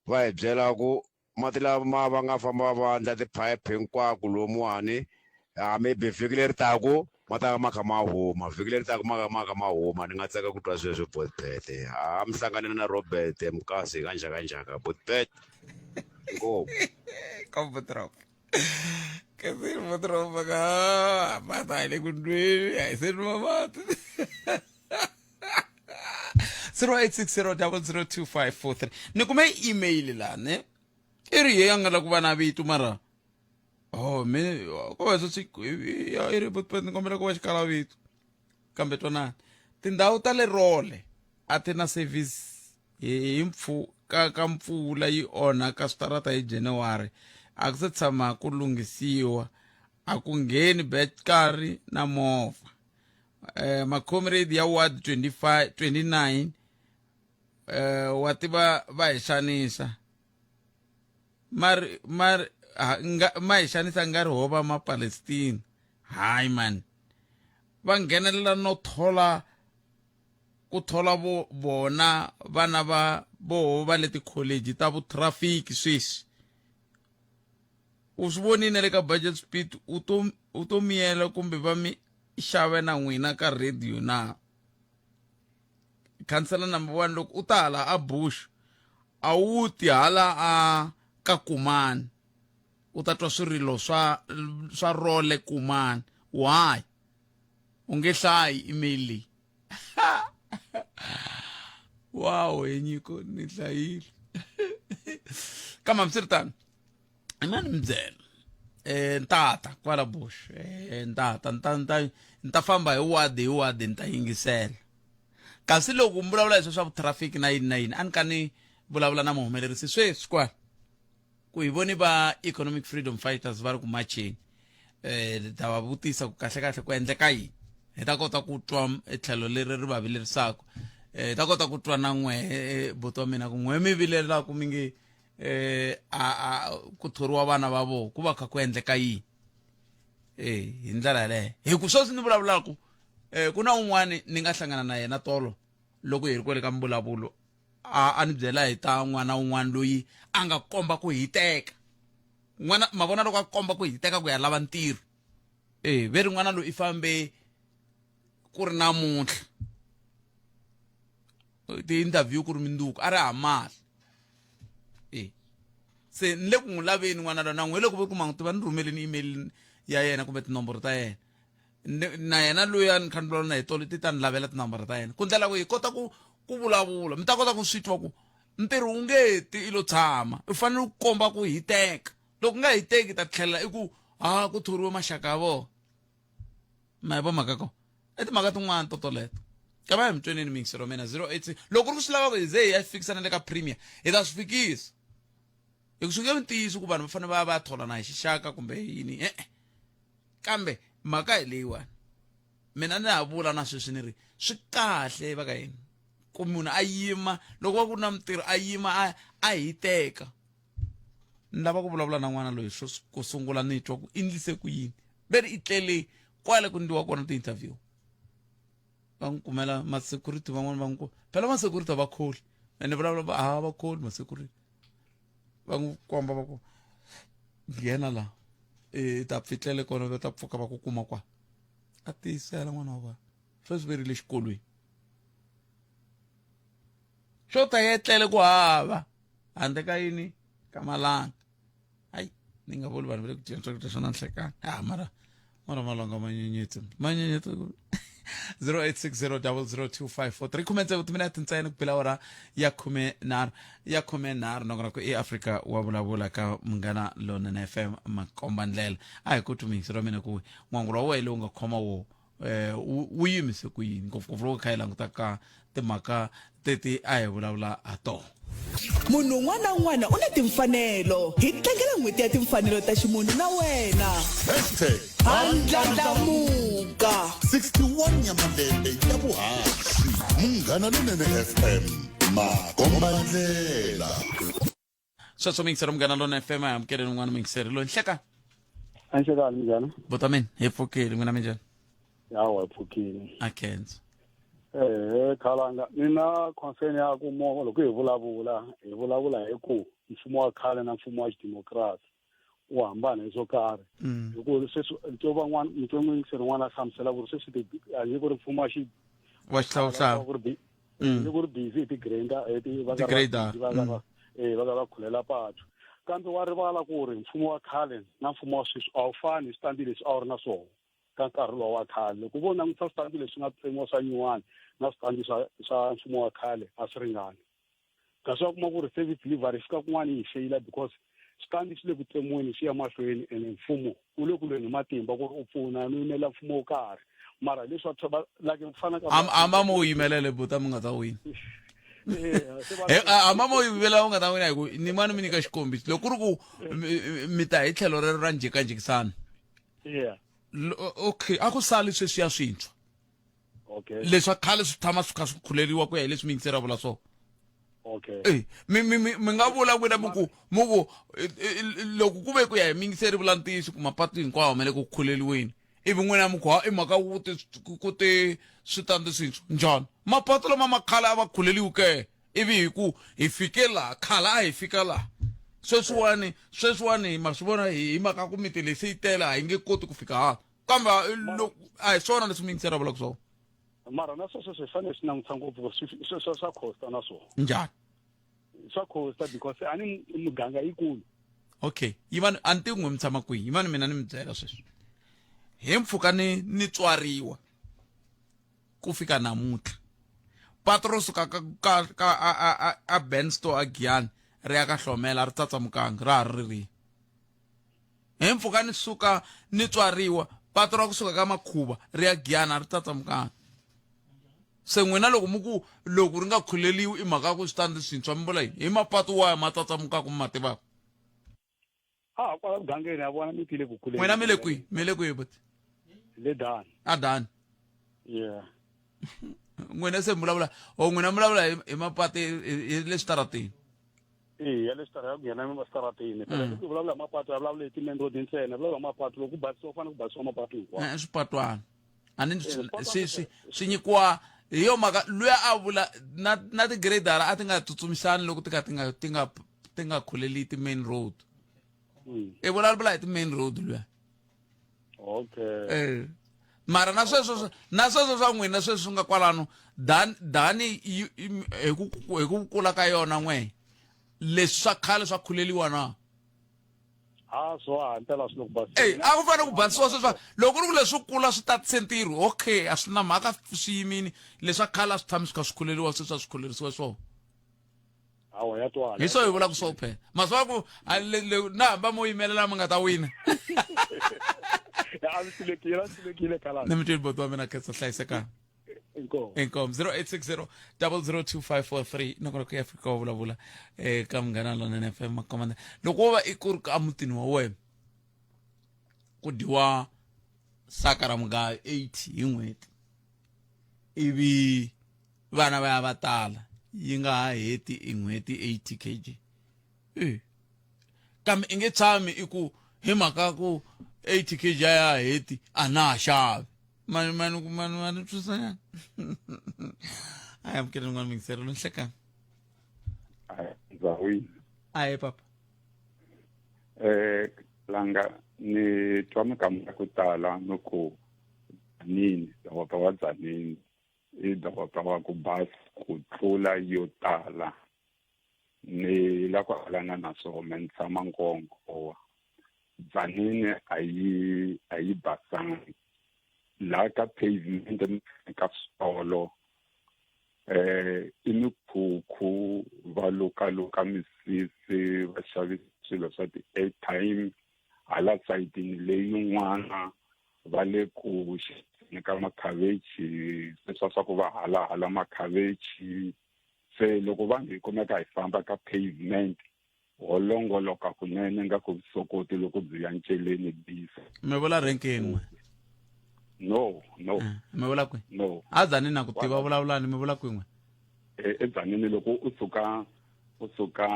va hi byela ku mati lama va nga famba va endla tiphayiphi hinkwako lomuwani ha maybe vhiki leri taku ma ta va ma kha ma huma vhiki leri taku ma ma kha ma huma ni nga tsaka ku twa sweswo botbet ha mi hlanganile na Robert Mukasi ka njhakanjhaka botbet inkomu kombotrop kasi botrop ka mati a hi le ku nweni a hi se nwa mati 0860002543 ni kume email la ne i ri ye a nga la ku va na vito mara oh me ko va swi i ri ni kombela ku va xikala vito kambe twanani tindhawu ta le role a ti na service hi mpfhuka ka mpfula yi onha ka switarata hi January a ku se tshama ku lunghisiwa a ku ngheni betkari na movha eh, macomrade ya ward 25 29 eh, wa tiva va hi xanisa mari mari ha, nga, ma hi xanisa nga ri ho va mapalestina hayi mani va nghenelela no thola ku thola vo vona vana va voho va le tikholeji ta vutrafiki sweswi u swi vonile le ka budget speed u to u to miyela kumbe va mi xave na n'wina ka radio na khansela number one loko u ta hala a bush a wu ti hala a ka kumani u ta twa swirilo swa swa role kumani why u nge hlayi email leyi wow he nyiko ni hlayile kambe hambiswiritano i mani mi byela eh ntata kwala bush eh ntata nta nta nta famba hi wadi hi wadi ni ta yingisela kasi loko mi vulavula hi swa traffic na yini na yini a ni ka ni vulavula na muhumelerisi sweswi kwala ku hi voni va economic freedom fighters va ri ku macheni eh ta va vutisa ku kahle kahle ku endleka yini hi ta kota ku twa tlhelo leri ri va vilerisaka eh hi ta kota ku twa na n'we eh, buti wa mina ku n'we mi vilelaka mi nge eh a a ku thoriwa vana va vona ku va kha ku endleka yini eh hi ndlela yaleyo hi ku sweswi ni vulavulaka eh ku na un'wani ni nga hlangana na yena tolo loko hi ri kwale ka mbulavulo a a ni byela hi ta n'wana un'wana loyi a nga komba ku hiteka n'wana ma vona loko a komba ku hiteka ku ya lava ntirho eh ve ri n'wana loyi i fambe ku ri namuntlha ti-interview ku ri minduku a ri ha mali e se ni le ku n'wi laveni n'wana loyi na n'wi hi loko ve ku ma n'wi tiva ni rhumeleni email ya yena kumbe tinomboro ta yena na yena loyi a ni kha ni vulavula na hi tolo ti ta ni lavela tinomboro ta yena ku ndlela ku hi kota ku ku vulavula mi ta kota ku swi twa ku ntirho wu nge ti i lo tshama u fanele ku komba ku hiteka loko nga hiteki ta tlhela i ku ha ku thoriwe maxaka ya vona ma yi vo mhaka kona i timhaka tin'wana to toleto ka va hi mi tweneni miyingiselo mina 086 loko ku ri ku swi lava ku hi ze hi ya fikisa na le ka premier hi ta swi fikisa hi ku swi nge ntiyiso ku vanhu va fanele va ya va ya tholana hi xixaka kumbe yini e-e kambe mhaka hi leyiwani mina ni ha vula na sweswi ni ri swi kahle va ka yini ku munhu a yima loko va ku ri na mintirho a yima a a hiteka ni lava ku vulavula na n'wana loyi xo ku sungula ni twa ku endlise ku yini ve ri i tlele kwale ku ndliwa kona ti-interview va n'wi kumela ma-security van'wani va n'wi phela ma-security a va kholi ene vulavula va a va kholi ma-security va n'wi komba va ku nghena la i ta pfitlele kona va ta pfuka va ku kuma kwa a tiyisela n'wana wa vanhu sweswi ve ri le xikolweni xo ta yetlele ku hava handle ka yini ka malanga hayi ni nga vuli vanhu va le ku dyeni swakudya swa na nhlekani ha mara Mara malanga manyenyetso manyenyetso 0860002543 khume tsevu timinete ntsena ku bela awara ya 13 ya 13 nakona ku eAfrika wa vulavula ka Munghana Lonene FM makomba ndlela a hi ku tumingisi ra mina ku n'wangulo wa wena lowu nga khoma wo eh wu yimise ku yini ngopfungopfu loko kha hi languta ka timhaka teti a hi vulavula ha tona. Munhu un'wana na un'wana u na timfanelo. Hi tlangela N'hweti ya Timfanelo ta Ximunhu na wena. Hashtag Ha ndlandlamuka. 61 ya malembe ya vuhaxi. Munghana Lonene FM, makombandlela. Sweswo muyingiseri Munghana Lonene FM a hi amukeleni un'wana muyingiseri loyi nhleka. Anhlekani minjhani? Buta mina hi pfukile n'wina minjhani? Hawa hi pfukile. A khensa. Ehe khalanga ni na concern ya ku mo loko hi vulavula hi vulavula hi ku mfumo wa khale na mfumo wa xidimokirasi wu hambana hi swo karhi hi ku sweswi nto van'wana nto muyingiseri un'wana a hlamusela ku ri sweswi a ni ku ri mfumo wa xi wa xihlawuhlawu ku ri ni ku ri busy hi ti-grader hi ti va Ti-grader, va va eh va va khulela patu kambe wa rivala ku ri mfumo wa khale na mfumo wa sweswi a wu fani hi switandi leswi a wu ri na swona ka nkarhi lowa wa khale loko vo langutisa switandi leswi nga tsemiwa swa nyuwani na switandi swa swa mfumo wa khale a swi ringani kasi wa kuma ku ri service delivery fika kun'wana yi feyila because switandi swi le ku tsemiweni swi ya mahlweni ene mfumo wu le ku lweni hi matimba ku ri u pfuna ni yimela mfumo wo karhi mara leswi va like ku fana ka hamba mo yimelele buta mi nga ta wina hamba mo yimela u nga ta wina hi ku ni mani mi nyika xikombiso loko ku ri ku mi ta hi tlhelo rero ra njhekanjhekisano yeah okay a ku sali sweswiya swintshwa okay leswa khale swi tshama swi kha swi khuleriwa ku ya hi leswi mi yingiseri a vula swona okay eh mi mi mi mi nga vula n'wina mi ku mi ku loko ku ve ku ya hi miyingiseri vula ntiyiso ku mapatu hinkwawo ma le ku khuleriweni ivi n'wina mi ku ha i mhaka ku ti ku ti switandi swintshwa njhani mapatu lama ma khale a va khuleriwi ke ivi hi ku hi fike laha khale a hi fika laha sweswiwani sweswiwani ma swi vona hi mhaka ku miti leyi se yi tele a hi nge koti ku fika hala kambe loko a hi swona leswi miyingiseri a vulaka swona mara na sweswo swi fanele swi langutisa ngopfu ku swi swa costa na swona njhani swa costa because a ni muganga yikulu okay yimani a ni tivi n'we mi tshama kwihi yimani mina ni mi byela sweswi hi mpfhuka ni ni tswariwa ku fika namuntlha patu ro suka ka ka ka a a a, a Bensto a Giyani ri ya ka Hlomela ri tsatsamukanga ra ha ri ri hi mpfhuka ni suka ni tswariwa patu ra kusuka ka Makhuva ri ya Giyani a ri tsatsamukanga se n'wina loko mi ku loko ri nga khuleliwi i mhaka ya ku switandi swintshwa mi vula yini hi mapatu waya ma tsatsamukaka mi ma tivaka a kwala mugangeni ya vona mi tile ku kuleni n'wina mi le kwihi mi le kwihi buti le dani a dani yeah n'wina se mi vulavula o n'wina mi vulavula hi mapatu hi le switarateni e ya le switara ya ku nghena eswitarateni phela loko vulavula hi mapatu ya vulavula hi ti-main road ntsena vulavula hi mapatu loko ku basisiwa ku fanele ku basisiwa mapatu hinkwawo Eh, swipatwana a ni swi swi swi nyikiwa hi yo mhaka luya a vula na na ti-gradara a ti nga tsutsumisani loko ti ka ti nga ti nga ti nga khuleli ti-main road i vulavula hi ti-main road luya okay eh mara na sweswo na sweswo swa n'wina sweswi swi nga kwalano dani dani hi ku hi ku kula ka yona n'we leswi swa khale swa khuleliwa na ha swo ha mpela swi le ku basisiwa Ey, a ku fanele ku basisiwa sweswa loko ku ri ku leswo kula swi tatise ntirho okay a swi na mhaka swi yimini leswa khale a swi tshami swi kha swi khuleriwa sweswi a swi khulerisiwa swona hawa ya twala hi swo hi vulaka swo phela masiku ku a le- le- na hamba mo yimelela mi nga ta wina a swi hlulekile a swi hlulekile khalanga ni mi tweli boti wa mina khetsa hlayisekanga inkomu inkomu 0860 002543 nongonoko ya Afrika wa vulavula eka Munghana Lonene FM makomanda loko wo va i ku ri ka emutini wa wena ku dyiwa saka ra mugayo 80 hi n'hweti ivi vana va ya va tala yi nga ha heti i n'hweti 80 kg e kambe i nge tshami i ku hi mhaka ku 80 kg a ya ha heti a na ha xavi mani mani mani mani twisanyana a hi amukele rin'wana mingiselo lo nhlekani Ndzawini. Ahe papa. Eh langa ni twa mikama ya ku tala ni ku Tzaneen doroba wa Tzaneen i doroba wa ku basa ku tlula yo tala ni la ku alana na swona ni tshama Nkonkowa. Tzaneen a yi a yi basangi laha ka pavement ka switolo eh i mikhukhu va lukaluka misisi va xavisa swilo swa ti-airtime hala sayitini leyin'wana va le ku xaviseni ka makhavichi sweswa swa ku va halahala makhavichi se loko vanhu hi kumeka hi famba ka pavement ho longoloka kunene nga ku vusokoti loko byi ya nceleni bisa mi vula renkeni n'we no no eh, mi vula kwi no a Tzaneen na ku tiva vulavulani mi vula kwi n'we eh, eTzaneen loko u suka u suka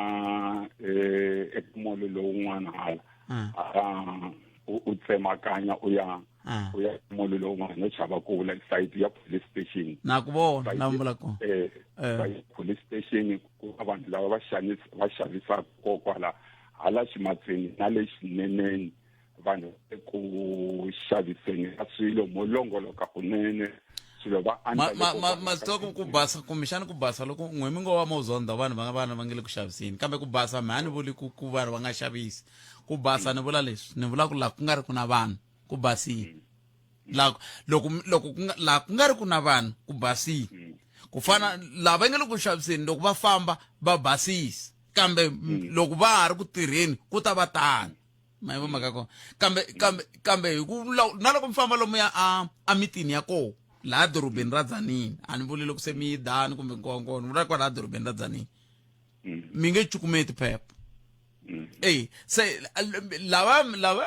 eh, eka molo lowun'wana hala ah. u tsemakanya u ya ah. u ya molo lowun'wana no chava ku vula sayiti ya police station na ku vona na vula kona eh, eh. police station ku na vanhu lava va xanisa va xavisaka kokwala hala ximatsini na le xineneni vanhu ku xaviseni ka swilo mo longoloka kunene swilo va ma swi tiva ku basa kumbexani ku basa loko n'we mi ngo va mo zonda vanhu va vana va nge le ku xaviseni kambe ku basa mhe a ni vuli ku ku vanhu va nga xavisi ku basa ni vula leswi ni vula ku laha ku nga ri ku na vanhu ku basile la loko loko ku nga la ku nga ri ku na vanhu ku basile mm. ku fana lava nga le ku xaviseni loko va famba va basisa kambe mm. loko va ha ri ku tirheni ku ta va tano ma yi mhaka kona kambe kambe kambe hi ku na loko mi famba lomuya a a mitini ya kona laha dorobeni ra Tzaneen a ni vuli loko se mi yi dani kumbe nkonkona ni vula kwalaha dorobeni ra Tzaneen mm. mi nge cukumeti phepha mm. eyi se lava lava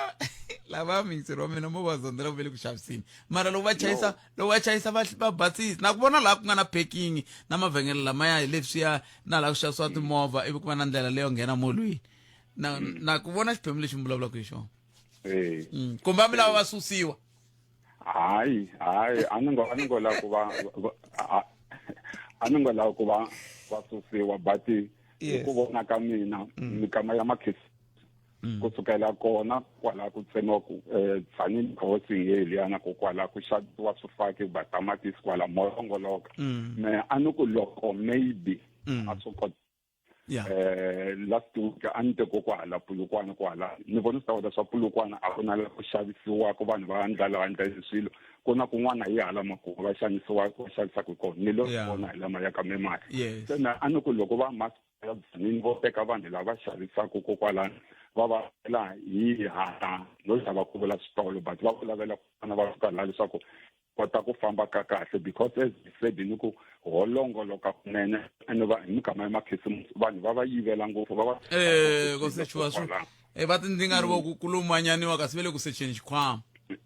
lava miyingiseri wa mina mo va zondzela ku ve le ku xaviseni mara loko va chayisa loko va chayisa va va basisa na ku vona laha ku nga na packing na mavhengele lamaya hi leswiya na laha ku xavisiwa timovha ivi ku va na ndlela leyo nghena molweni na mm. na ku vona xiphemu lexi mi vulavulaka hi xona mm. kumbe a mi lava va susiwa hayi hayi a ni ngo a ni ngo lava ku va a ni ngo lava ku va va susiwa but hi ku vona ka mina mm. mikama ya makhisi mm. ku sukela kona kwala ku tsemiwa ku eh, Tzaneen crossing yeliyana ko kwala ku xaviwa swifaki batamatisi kwala molongoloka mm. me a ni ku loko maybe a swi kota yeah. eh last week a ni te ko kwahala Polokwane kwala ni vona swi ta swa Polokwane a ku na la ku xavisiwaka vanhu va ndlala va ndla swilo ku na kun'wana hi hala makumu va xanisiwa va xavisaka kona ni lo vona hi lama ya ka memali se na a ni ku loko va masipala Tzaneen vo teka vanhu lava xavisaka kokwalano va va la hi hala no xava ku vula switolo but va vulavela ku fana va fika laha leswaku kota ku famba ka kahle because as I said ni ku ho longoloka kunene ene va hi mikama ya makhisimusi vanhu va va yivela ngopfu va va eh ku sechiwa swi eh va ti ndzi nga ri vo ku kulumanyaniwa kasi ve le ku secheni xikhwama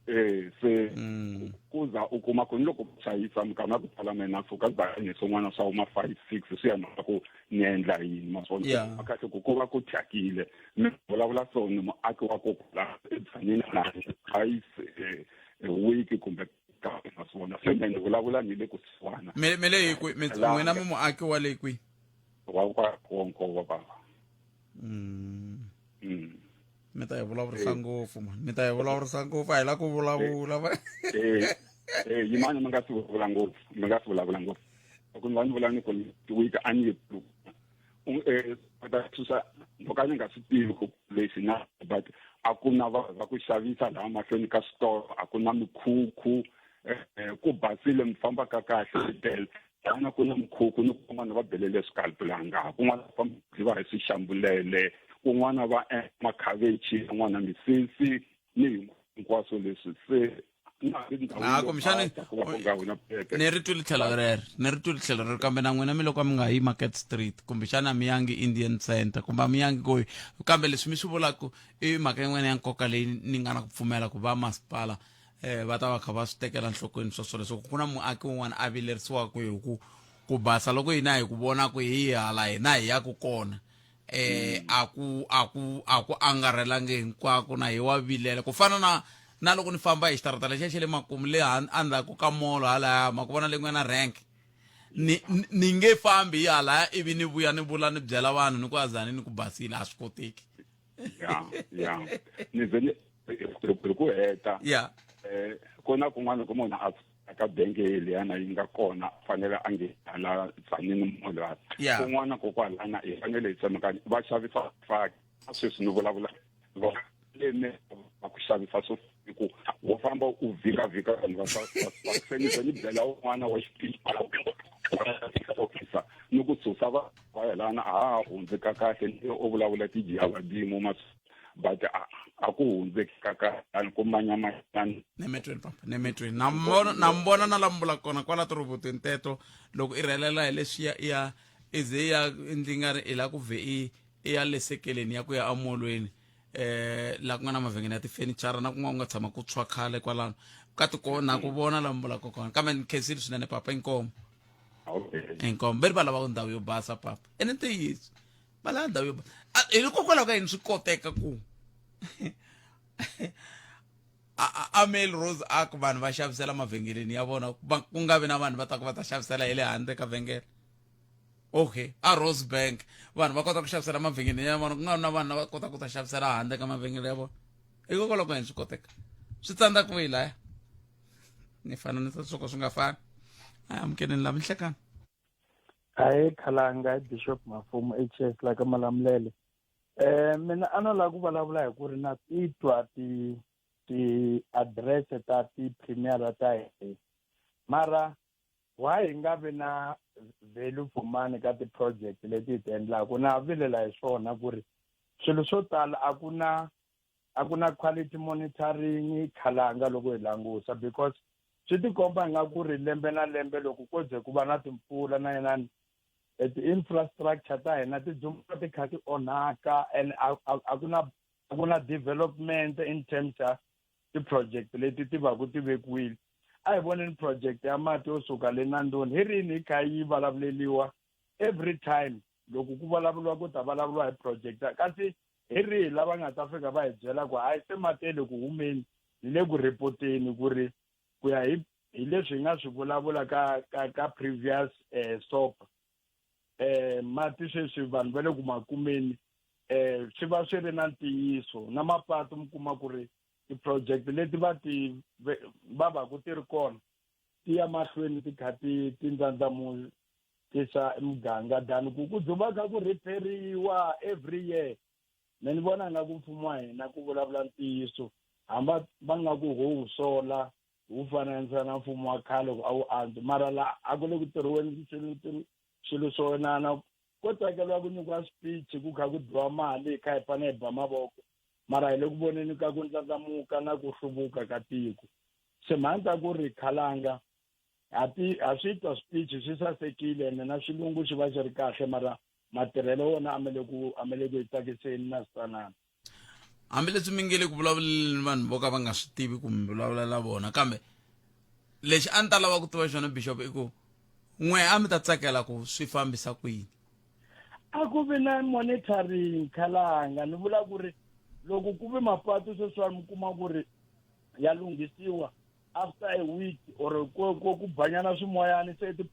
eh se mm. ku za u kuma ku ni loko chayisa mikama ya ku tala mina suka ni swin'wana swa uma 5 6 swi ya mhaka ku ni endla yini ma swona kahle ku ku va ku thyakile mi vulavula so ni muaki wa ko la eTzaneen na twice eh, week kumbe naswona se ni vulavula ni le kusuhana me me le hi kwi n'wina mi muaki wa le kwi wa kwa Nkowankowa baba mm. mm. mi ta yi vulavurisa eh. ngopfu man mi ta yi vulavurisa ngopfu a hi la ku vulavula eh, eh, yimani mi nga swi vulavula ngopfu mi nga swi vulavula ngopfu loko ni va ni vula ni ku week a ni yi eh, ta susa no ka ni nga swi tivi ku lexi na but a ku na vanhu va ku xavisa laha mahlweni ka switolo a ku na mikhukhu eh, ku basile mi famba ka kahle del lana ku na mikhukhu ni kun'wana va belele swikalpulanga kun'wana va famba hi swixambulele kun'wana va endla makhavichi kun'wana misisi ni hinkwaswo leswi se a kumbexani ni ri twile tlhelo rero ni ri twile tlhelo rero kambe na n'wina mi loko mi nga yi market street kumbexana mi yangi indian center kumbe a mi yangi koyi kambe leswi mi swi vulaka i mhaka yin'wana ya nkoka leyi ni nga na ku pfumela ku va masipala eh va ta va kha va swi tekela nhlokweni sweswo leswaku ku na muaki un'wana a vilerisiwaka hi ku ku basa loko hina hi ku vona ku hi hala hina hi yaku kona eh a ku a ku a ku angarhelangi hinkwako na hi wa vilela ku fana na na loko ni famba hi xitarata lexiya xa le makumu le endzhaku ka molo halaya ma ku vona le ku nga na rank ni ni nge fambi hi halaya ivi ni vuya ni vula ni byela vanhu ni ku azani ni ku basile a swi koteki ya ya ni ze ni hi ku heta ya eh ku na kun'wana ku munhu a ka bank leyana yi nga kona fanele a nghena la Tzaneen mall yeah. kun'wana kokwalana hi fanele hi tsemakanya va xavisa faki sweswi ni vulavula va le va ku xavisa swo ku wo famba u vhika vhika vanhu va va se ni ze ni byela un'wana wa xitichi officer ni ku susa va va yelana a ha hundzeka kahle ni u vulavula tijiya vadimu ma but a ku hundzeka kahle ku manya manyana nemetweni papa nemetweni na mbona na mbona na lambula kona kwala tirobotweni teto loko i rhelela hi leswiya i ya i ze ya ndzi nga ri i la ku vhe i i ya le sekeleni ya ku ya emolweni eh la ku nga na mavhengele ya tifenichara na kun'wana ku nga tshama ku tshwa khale kwalano ka tikona ku vona la mbulaka kona kambe ni khensile swinene papa inkomo inkomo ve ri va lava ndhawu yo basa papa ene ntiyiso va lava ndhawu yo basa hikokwalaho ka yini swi koteka ku a mail rose a ku vanhu va xavisela mavhengeleni ya vona ku nga vi na vanhu va ta ku va ta xavisela hi le handle ka vhengele okay a rose bank vanhu va kota ku xavisela mavhengeleni ya vona ku nga vi na vanhu lava kotaka ku ta xavisela handle ka mavhengele ya vona hikokwalaho ka yini swi koteka swi tsandza kwihi laya ni fananisa swo ka swi nga fani a amukeleni lava nhlekani Ahee Khalanga Bishop Mafumo HS la ka Malamulele. Eh mina a no lava ku vulavula hi ku ri na titwa ti ti-address ta ti-premier ta hina mara why hi nga vi na value for money ka ti-project leti hi ti endlaku na vilela hi swona ku ri swilo swo tala a ku na a ku na quality monitoring khalanga loko hi langusa because swi tikomba nga ku ri lembe na lembe loko ko ze ku va na timpfula na inani e ti-infrastructure ta hina ti dzumba ti kha ti onhaka and a ku na a ku na development in terms ya ti-project leti ti va ku ti vekiwile a hi voneni project ya mati yo suka le nandoni hi rini hi kha yi vulavuleliwa every time loko ku vulavuriwa ku ta vulavuriwa hi project kasi hi rihi lava nga ta fika va hi byela ku hayi se mati ya le ku humeni hi le ku rhipoteni ku ri ku ya hi hi leswi hi nga swi vulavula ka ka ka previous eh, stop eh mati sweswi vanhu va le ku ma kumeni eh swi va swi ri na ntiyiso na mapatu mi kuma ku ri ti-project leti va ti va va ku ti ri kona ti ya mahlweni ti kha ti ti ndlandlamukisa muganga than ku ku dzumba kha ku repair-iwa every year me ni vona nga ku mfumo wa hina ku vulavula ntiyiso hamba va nga ku ho wu sola wu fananisa na mfumo wa khale ku a wu antswi mara la a ku le ku tirhiweni swilo swilo swo inana ko tsakeliwa ku nyikiwa speech ku kha ku dyiwa mali hi kha hi fanele hi ba mavoko mara hi le ku voneni ka ku ndlandlamuka na ku hluvuka ka tiko se mhani ta ku ri khalanga ha ti ha swi twa speech swi sasekile ene na xilungu xi va xi ri kahle mara matirhelo wona a ma le ku a ma le ku hi tsakiseni na switanana hambileswi mi nge le ku vulavuleni ni vanhu vo ka va nga swi tivi ku mi vulavula vona kambe lexi a ni ta lava ku tiva xona bishop i ku n'we a mi ta tsakela ku swi fambisa ku yini a ku vi na monitoring khalanga ni vula ku ri loko ku ve mapatu sweswiwani mi kuma ku ri ya lunghisiwa after a week or ku ku ku banyana swimoyani se ti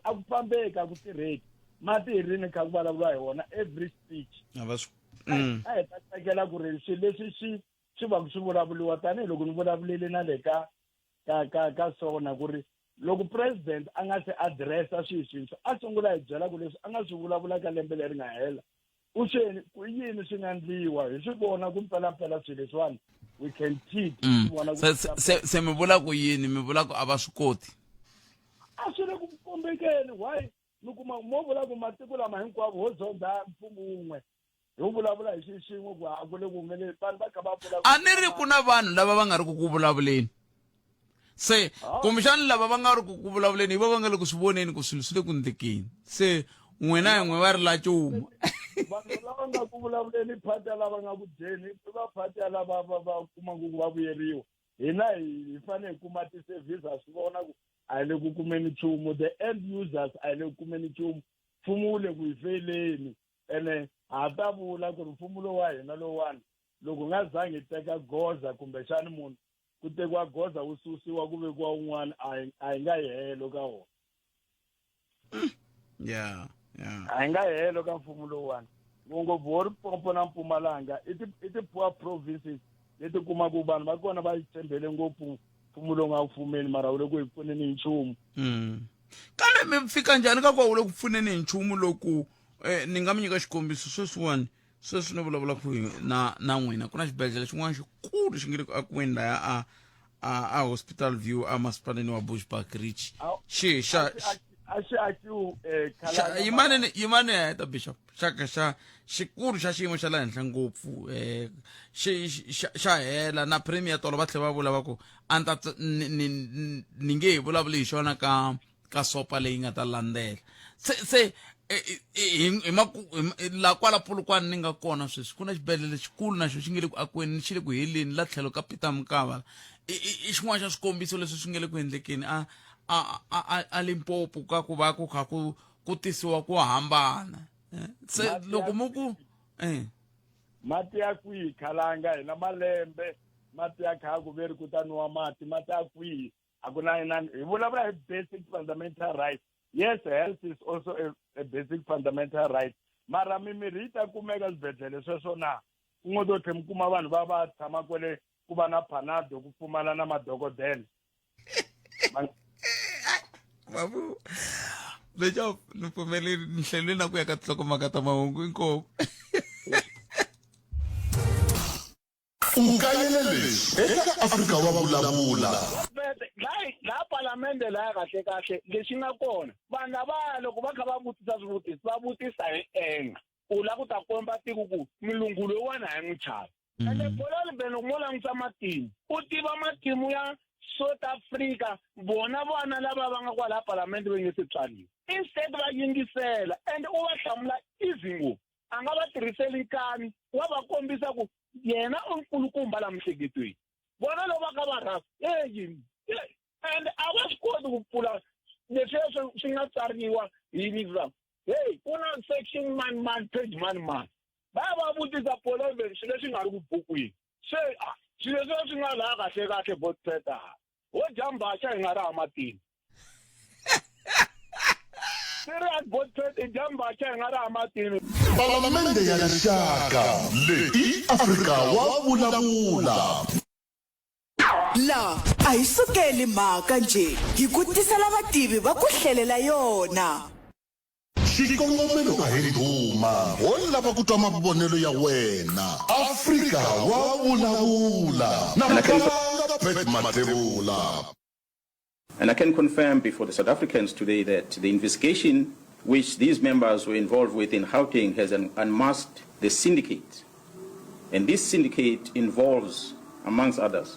a ku fambeki a ku tirheki mati hi rini kha ku vulavuriwa hi wona every speech a va swi. A hi ta tsakela ku ri swilo leswi swi swi va swi vulavuriwa tanihiloko ni vulavulile na le ka ka ka ka sona ku ri loko president a nga se addressa swilo swintshwa a sungula hi byela ku leswi a nga swi vulavula ka lembe leri nga hela u swi ku yini swi nga ndliwa hi swi vona ku mpelampela swilo leswiwani we can tick mm. se, se, se mi vula ku yini mi vula ku a va swi koti a swi le ku kombekeni why mi kuma mo vula ku matiko lama hinkwavo ho zonda mfumo wun'we hi wu vulavula hi xi xin'we ku a ku le ku humeleli vanhu va kha va vula a ni ri ku na vanhu lava va nga ri ku ku vulavuleni se kumbexani lava va nga ri ku ku vulavuleni hi va va nga le ku swi voneni ku swilo swi le ku ndlekeni se n'wina hi n'we va ri la cuma vanhu lava nga ku vulavuleni phati ya lava nga ku dyeni i va phati ya lava va va kumaka ku va vuyeriwa hina hi fanele hi kuma ti-service ha swi vona ku a hi le ku kumeni nchumu the end users a hi le ku kumeni nchumu mfumo wu le ku hi feyileni ene ha ta vula ku ri mfumo lowu wa hina lowuwani loko nga zangi hi teka goza kumbexani munhu ku tekiwa goza wu susiwa ku vekiwa wun'wana a hi nga yi helo ka wona yeah yeah a hi nga yi helo ka mfumo lowuwani ngopfungopfu wo Limpopo na Mpumalanga i ti i ti-poor provinces leti kumaka vanhu va kona va yi tshembele ngopfu mfumo lowu nga pfumeli mara wu le ku hi pfuneni hi nchumu mm. kambe mi fika njhani ka ku wu le ku pfuneni hi nchumu loku eh, ni nga mi nyika xikombiso sweswiwani Sweswi ni vulavulaka na na n'wina ku na xibedhlele xin'wana xikulu xi nge le ku akiweni laya a a a Hospital View a masipaleni wa Bushbuckridge. Xi xa a xi akiwi eh, xa yimani ni yimani heta bishop xa xa xikulu xa xiyimo xa le henhla ngopfu eh xi xa hela na premier tolo va tlhela va vula va ku a ni ta ni ni nge he vulavuli hi xona ka ka sopa leyi nga ta landzela se se e, e, e, hi maku la kwala Polokwane ni nga kona sweswi ku na xibedhlele xikulu na xo xi nge le ku akweni xi le ku heleni la tlhelo ka Peter Mokaba i xin'wana xa swikombiso leswi swi nge le ku endlekeni a a a a Limpopo ka ku va ku kha ku ku tisiwa ku hambana eh, se loko mu ku eh mati ya kwihi khalanga hina malembe mati ya kha ku veri ku ta nwiwa mati mati ya kwihi a ku na inani hi vulavula hi basic fundamental rights yes health is also a, a basic fundamental right mara mimirhi yi ta kumeka swibedhlele sweswo na ku ngo to tlhe mi kuma vanhu va va tshama kwele ku va na panado ku pfumala na madokodela babu bishop ni pfumeleli ni hlelwe na ku ya ka tinhlokomhaka ta mahungu inkomu U kayele leswi eka Afrika wa Vulavula. Laha palamende laya kahle kahle lexi nga kona vanhu lavaya loko va kha va vutisa swivutiso va vutisa hi enga u lava ku ta komba tiko ku mulungu loyiwani a hi n'wi chavi ende Bolani Ben loko mo langutisa matimu u tiva matimu ya South Africa vona vana lava va nga kwalaya palamende va nge se tswariwa instead va yingisela and u va hlamula easy ngopfu a nga va tirhiseli nkani wa va kombisa ku yena u nkulukumba la miehleketweni vona loko va ka va rhasa eyi and a va swi koti ku pfula leswiya swi nga tsariwa hi visa hey ku na section mani mani page mani mani va ya va vutisa poloven swilo leswi nga ri ku bukwini se swilo leswiya swi nga laha kahle kahle botpeta ho dya mbhaxa hi nga ri ha matini serious botpet i dya mbhaxa hi nga ri ha matini Palamende ya Rixaka leyi i Afrika wa vulavula. La a hi sukeli mhaka njhe, hi ku tisela vativi va ku hlelela yona. Xikongomelo a hi ndhuma, ho lava ku twa mavonelo ya wena. Afrika wa vulavula na Mkalanga Pat Mathebula. And I can confirm before the South Africans today that the investigation which these members were involved with in Gauteng has unmasked the syndicate. And this syndicate involves, amongst others,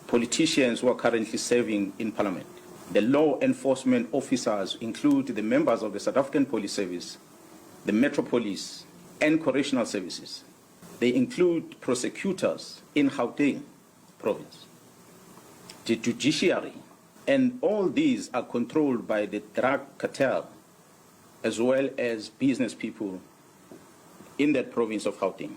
politicians who are currently serving in parliament. The law enforcement officers include the members of the South African Police Service, the Metro Police, and Correctional Services. They include prosecutors in Gauteng province, the judiciary, and all these are controlled by the drug cartel as well as business people in that province of Gauteng.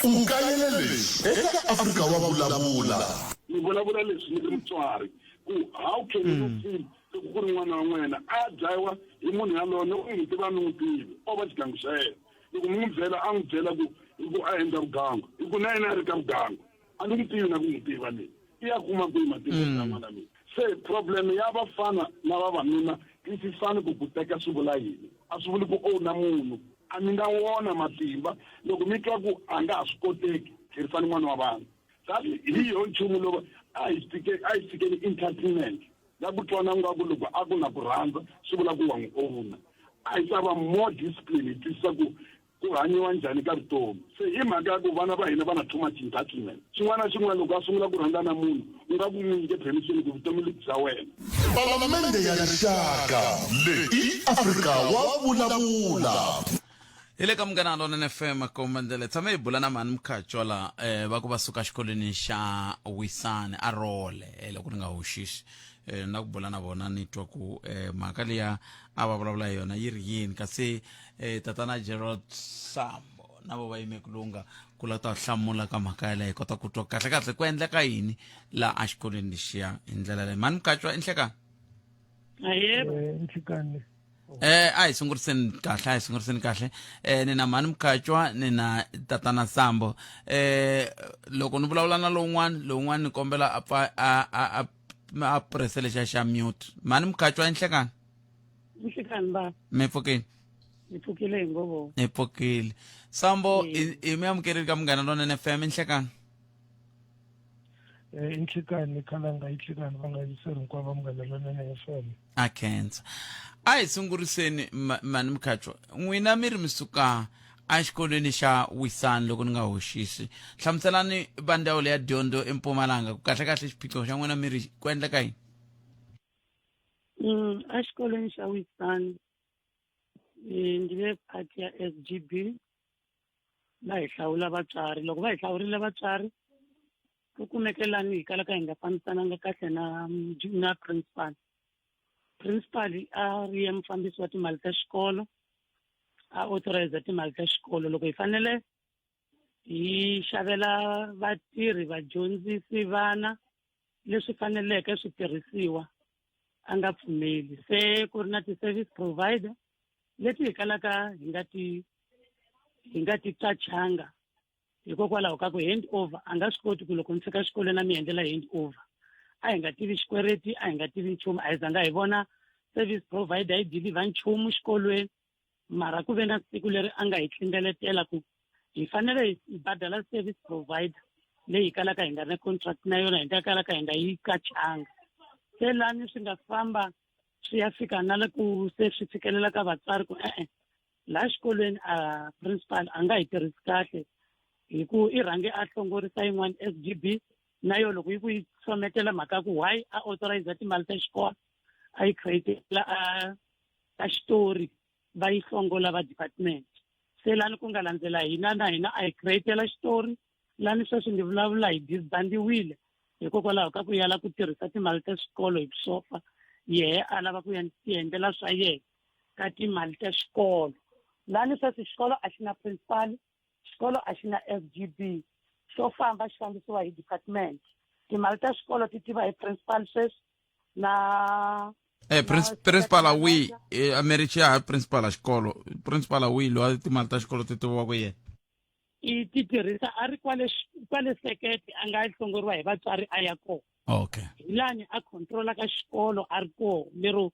U kayele leswi eka Afrika wa Vulavula. Ni vulavula leswi ni ri mutswari ku how can you feel loko ku ri n'wana wa n'wena a dlayiwa hi munhu yaloye ni u n'wi tiva ni n'wi tivi o va xigangu xa yena loko mi n'wi byela a n'wi byela ku hi ku a endla vugangu hi ku na yena a ri ka vugangu a ni n'wi tivi na ku n'wi tiva mina i ya kuma kwihi matimba ya n'wana mina se problem ya vafana na vavanuna twisisani ku ku teka swi vula yini a swi vuli ku owna munhu a mi nga wona matimba loko mi twa ku a nga ha swi koteki tlherisani n'wana wa vanhu that hi yo nchumu lowu a hi tshike a hi tshikeni entertainment ya ku twana nga ku loko a ku na ku rhandza swi vula ku wa n'wi owna a hi ta va more discipline hi twisisa ku ku hanyiwa njhani ka vutomi se hi mhaka ya ku vana va hina va na too much entitlement xin'wana na xin'wana loko a sungula ku rhandza na munhu u nga ku n'wi nyike permission ku vutomi lebyi bya wena Palamende ya Rixaka leyi i Afrika wa vulavula. Hi le ka Munghana Lonene FM Komandele tshame hi bula na mhani Mkhatshwa la eh, va ku va suka xikolweni xa Wisani a role eh, loko ni nga hoxisi eh, na ku bula na vona ni twa ku eh, mhaka liya a va vulavula hi yona yi ri yini kasi eh, tatana Gerald Sambo na vo va yime ku lunga ku la ta hlamula ka mhaka yaleyo hi kota ku twa kahle kahle ku endleka yini laha exikolweni lexiya hi ndlela leyi mhani Mkhatshwa i nhlekani Yebo. Nhlekani. Eh a hi sunguriseni kahle a hi sunguriseni kahle eh ni na mhani Mkhatshwa ni na tatana Sambo eh loko ni vulavula na lowun'wana lowun'wana ni kombela a pfa a a a a presse lexiya xa mute mhani Mkhatshwa i nhlekani Nhlekani ba. Mi pfukini? Ni pfukile hi ngovo. Ni pfukile. Sambo i mi amukerile ka Munghana Lonene FM inhlekani. Eh inhlekani khalanga inhlekani va nga yiseri hinkwavo va Munghana Lonene FM. A khensa. A hi sunguriseni mani Mkhatshwa. N'wina mi ri mi suka exikolweni xa Wisani loko ni nga hoxisi. Hlamuselani va ndzawulo ya dyondzo eMpumalanga ku kahle kahle xiphiqo xa n'wina mi ri ku endleka yini? Exikolweni xa Wisani ndzi ve part ya SGB va hi hlawula vatswari loko va hi hlawurile vatswari ku kumeke lani hi kalaka hi nga fambisananga kahle na na principal principal a ri ye mufambisi wa timali ta xikolo a authorize timali ta xikolo loko hi fanele hi xavela vatirhi vadyondzisi vana leswi faneleke swi tirhisiwa a nga pfumeli se ku ri na ti-service provider leti hi kalaka hi nga ti hi nga ti qachanga hikokwalaho ka ku hand over a nga swi koti ku loko ni fika xikolweni a mi endlela hand over a hi nga tivi xikwereti a hi nga tivi nchumu a hi zanga hi vona service provider yi deliver nchumu xikolweni mara ku ve na siku leri a nga hi tlindeletela ku hi fanele hi badala service provider leyi hi kalaka hi nga ri na contract na yona hi nga kalaka hi nga yi kachanga se lani swi nga famba swi ya fika na le ku se swi fikelela ka vatswari ku e-e laha xikolweni a principal a nga hi tirhisi kahle hi ku i rhange a hlongorisa yin'wana S G B na yo loko yi ku yi hlometela mhaka ku why a authorize timali ta xikolo a yi createla a a xitori va yi hlongola va department se lani ku nga landzela hina na hina a hi createla xitori lani sweswi ni vulavula hi disbandiwile hikokwalaho ka ku yala ku tirhisa timali ta xikolo hi vusofa yehe a lava ku ya tiendlela swa yena ka timali ta xikolo lani sweswi xikolo a xi na principal xikolo a xi na S G B xo famba xi fambisiwa hi department timali ta xikolo ti tiva hi principal sweswi na Eh, principal a wihi eh, a mi ri xiya principal a xikolo principal a wihi loyi timali ta xikolo ti tiviwaka yena i ti tirhisa a ri kwale kwale sekete a nga hlongoriwa hi vatswari a ya kona okay hi lani a controla ka xikolo a ri kona lero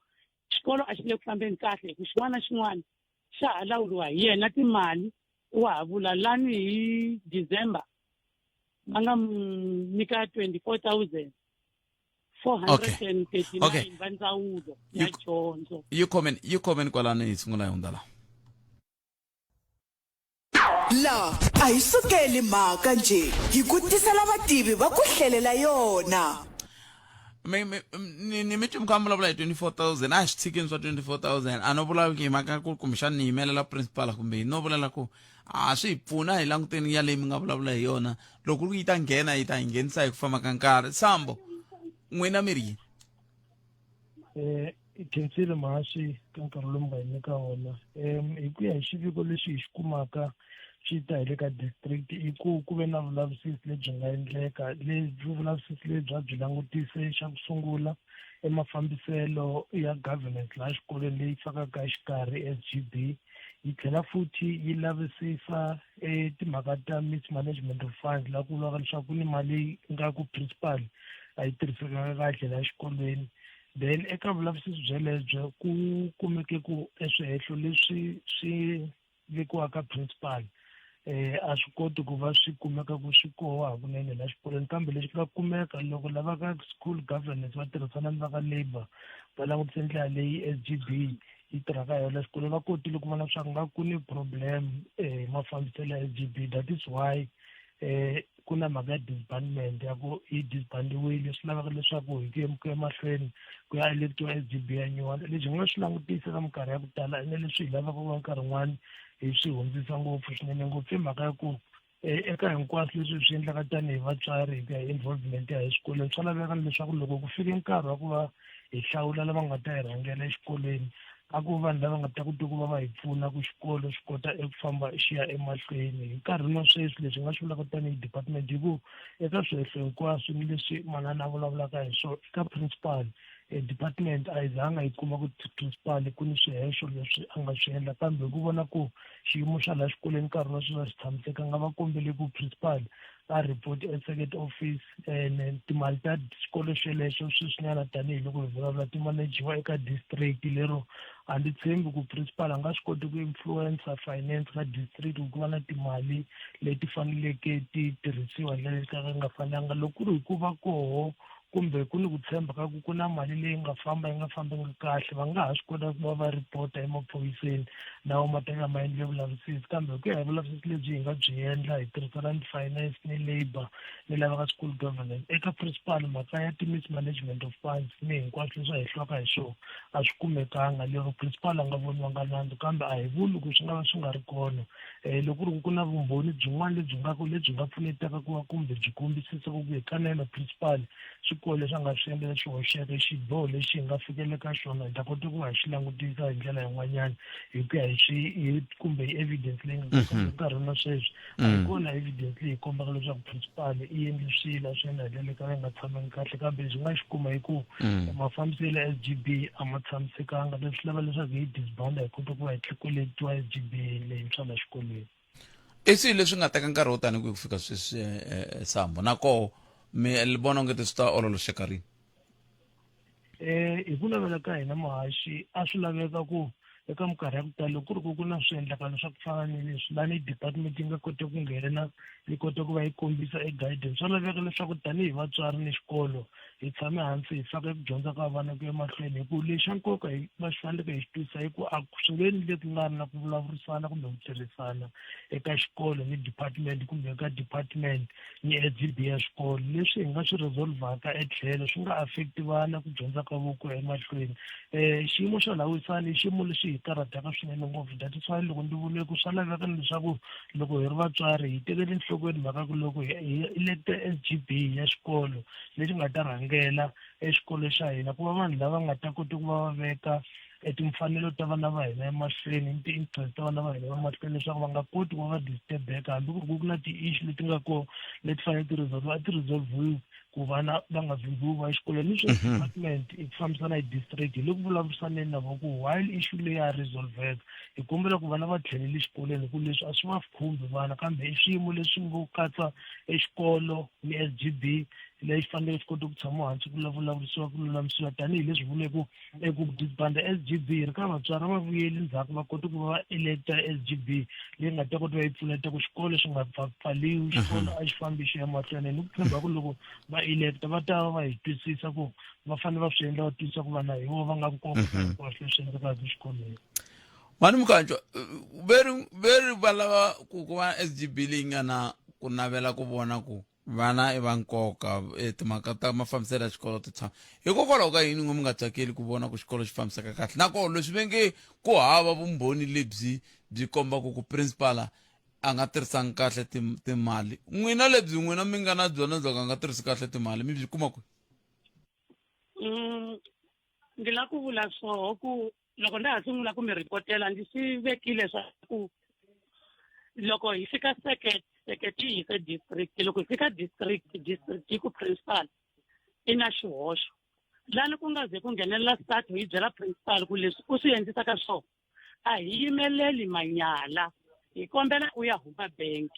xikolo a xi le ku fambeni kahle hi ku xin'wana na xin'wana xa ha lawuriwa hi yena timali wa ha vula lani hi December va nga nyika 24000 439 okay. va ndzawulo ya dyondzo yi khomeni yi khomeni kwalano hi sungula hi hundza laha La a hi sukeli mhaka njhe hi ku tisela vativi va ku hlelela yona. Mi mi ni ni mi twi mi kha mi vulavula hi 24000 a hi swi tshikeni swa 24000 a no vula hi mhaka ku kumbexana ni yimelela principal kumbe hi no vulela ku a swi hi pfuna hi languteni ya leyi mi nga vulavula hi yona loko ku yi ta nghena yi ta hi nghenisa hi ku famba ka nkarhi sambo n'wina mi ri yini eh i khensile mhaxi ka nkarhi lowu mi nga hi nyika wona um hi ku ya hi xiviko lexi hi xi kumaka xi ta hi le ka district i ku ku ve na vulavisisi lebyi nga endleka lebyi vulavisisi lebyi a byi langutise xa ku sungula i mafambiselo ya governance laha xikolweni leyi fakaka exikarhi S_G_B yi tlhela futhi yi lavisisa e timhaka ta mismanagement of funds laha ku vuriwaka leswaku ku ni mali leyi nga ku principal a yi tirhisekanga kahle laha xikolweni then eka vulavisisi byelebyo ku kumeke ku eswihehlo leswi swi vekiwaka principal eh a swi koti ku va swi kumeka ku swi koho hakunene la xikolweni kambe lexi nga kumeka loko lava ka school governance va tirhisana ni va ka labour va langutise ndlela leyi S G B yi tirhaka hi yona xikolweni va kotile ku vona leswaku nga ku ni problem eh mafambiselo ya S G B that is why eh ku na mhaka ya disbandment ya ku yi disbandiwile swi laveka leswaku hi ku ya ku ya mahlweni ku ya electiwa S G B ya nyuwana leswi hi nga swi langutisa ka minkarhi ya ku tala ene leswi hi lavaka ku va nkarhi wun'wani hi swi hundzisa ngopfu swinene ngopfu i mhaka ya ku eh, eka hinkwaswo leswi hi swi endlaka tanihi vatswari hi ku ya hi involvement ya exikolweni swa laveka leswaku loko ku fike nkarhi wa ku va hi hlawula lava nga ta hi rhangela exikolweni a ku vanhu lava nga ta kota ku va va hi pfuna ku xikolo xi kota eku famba xi ya emahlweni hi nkarhi wa sweswi leswi nga swi vulaka tanihi department hi ku eka swihehlo hinkwaswo ni leswi manana a vulavulaka hi swona eka principal e department a yi zanga yi kuma ku principal ku ni swihehlo leswi a nga swi endla kambe hi ku vona ku xiyimo xa laha xikolweni nkarhi wa sweswi a xi tshamisekanga va kombele ku principal a report eSecond Office and timali ta xikolo xelexo sweswinyana tanihiloko hi vulavula ti manajiwa eka district lero a ndzi tshembi ku principal a nga swi koti ku influencer finance ka district ku va na timali leti faneleke ti tirhisiwa hi ndlela leyi ka nga fanelanga loko ku ri hi ku va koho kumbe ku ni ku tshemba ka ku ku na mali leyi nga famba yi nga fambanga kahle va nga ha swi kota ku va va report emaphoyiseni lawa ma teka ma endle vulavisisi kambe hi ku ya hi vulavisisi lebyi hi nga byi endla hi tirhisana ni finance ni labour ni lava ka school governance eka principal mhaka ya ti-mismanagement of funds ni hinkwaswo leswi a hehliwaka hi swona a swi kumekanga lero principal a nga voniwanga nandzu kambe a hi vuli ku swi nga va swi nga ri kona um loko ku ri ku na vumbhoni byin'wana lebyi nga lebyi nga pfunetaka ku va kumbe byi kombisisa ku ku hikanene principal swi kona leswi a nga swi endla leswi hoxeke xiboho lexi hi nga fikeleka xona hi ta kota ku va hi xi langutisa hi ndlela yin'wanyana hi ku ya hi swi hi kumbe hi evidence leyi nga mhm. nkarhini wa sweswi a yi kona evidence leyi kombaka leswaku principal i endle swilo a swi endla hi ndlela leyi ka yi nga tshamangi kahle kambe byi nga xi kuma hi ku mafambiselo ya S G B a ma tshamisekanga leswi lava leswaku hi disbanda hi kota ku va hi tlhekoletiwa S G B leyintshwa la xikolweni I swilo leswi nga teka nkarhi wo tani kwihi ku fika sweswi eh, eh, sambo na koho mi vona ongeti swi ta ololoxeka rini eh hi ku navela ka hina muhaxi a swi laveka ku eka minkarhi ya ku tala loko ku ri ku ku na swiendlakalo swa ku fana ni leswi lani department yi nga kota ku nghena yi kota ku va yi kombisa e guidance swa laveka leswaku tanihi vatswari ni xikolo hi tshame hansi hi faka ku dyondza ka vana ku ya mahlweni hi ku lexa nkoka hi va xi faneleke hi xi twisisa hi ku a swi nge endleki ku nga ri na ku vulavurisana kumbe ku tirhisana eka xikolo ni department kumbe eka department ni SGB ya xikolo leswi hi nga swi resolvaka etlhelo swi nga affect vana ku dyondza ka vo ku ya emahlweni um xiyimo xa laha Wisani i xiyimo lexi hi karhataka swinene ngopfu that is why loko ndzi vule ku swa laveka na leswaku loko hi ri vatswari hi tekela enhlokweni mhaka ku loko hi hi elect-a S_G_B ya xikolo lexi nga ta rhangela exikolo xa hina ku va vanhu lava nga ta kota ku va va veka e timfanelo ta vana va hina emahlweni ni ti-interest ta vana va hina emahlweni leswaku va nga koti ku va va disturbeka hambi ku ri ku na ti-issue leti nga kona leti fanele ti resolve a ti resolviwi ku vana va nga vimbiwi va exikolweni ni swa department hi ku fambisana hi district hi le ku vulavurisaneni na vona ku while issue leyi ya resolveka hi kombela ku vana va tlhelele exikolweni hi ku leswi a swi va khumbi vana kambe i swiyimo leswi ngo katsa exikolo ni S G B lexi faneleke xi kota ku tshama hansi ku vulavurisiwa ku lulamisiwa tanihileswi vuleke eku disbanda S G B hi ri ka vatswari va vuyeli ndzhaku va kota ku va va electa S G B leyi nga ta kota va yi pfuneta ku xikolo xi nga pfaliwi xikolo a xi fambi xi ya mahlweni ni ku tshemba ku loko va electa va ta va va hi twisisa ku va fanele va swi endla va twisisa ku vana hi vona va nga nkoka hinkwaswo leswi endlekaka exikolweni mani mukantswa veri veri va lava ku ku va SGB leyi nga na ku navela ku vona ku vana i va nkoka e timhaka ta mafambiselo ya xikolo ti tshama hikokwalaho ka yini n'we mi nga tsakeli ku vona ku xikolo xi fambiseka kahle nakona leswi ve nge ku hava vumbhoni lebyi byi kombaka ku principala a nga tirhisangi kahle timali n'wina lebyi n'wina mi nga na byona byo ka nga tirhisi kahle timali mi byi kuma kwihi Ndzi lava ku vula swoho ku loko ndza ha sungula ku mi rhipotela ndzi swi vekile swa ku loko hi fika circuit circuit yi hise district loko hi fika district district yi ku principal i na xihoxo lani ku nga ze ku nghenelela SATO yi byela principal ku leswi u swi endlisaka swona a hi yimeleli manyala hi kombela u ya huma bank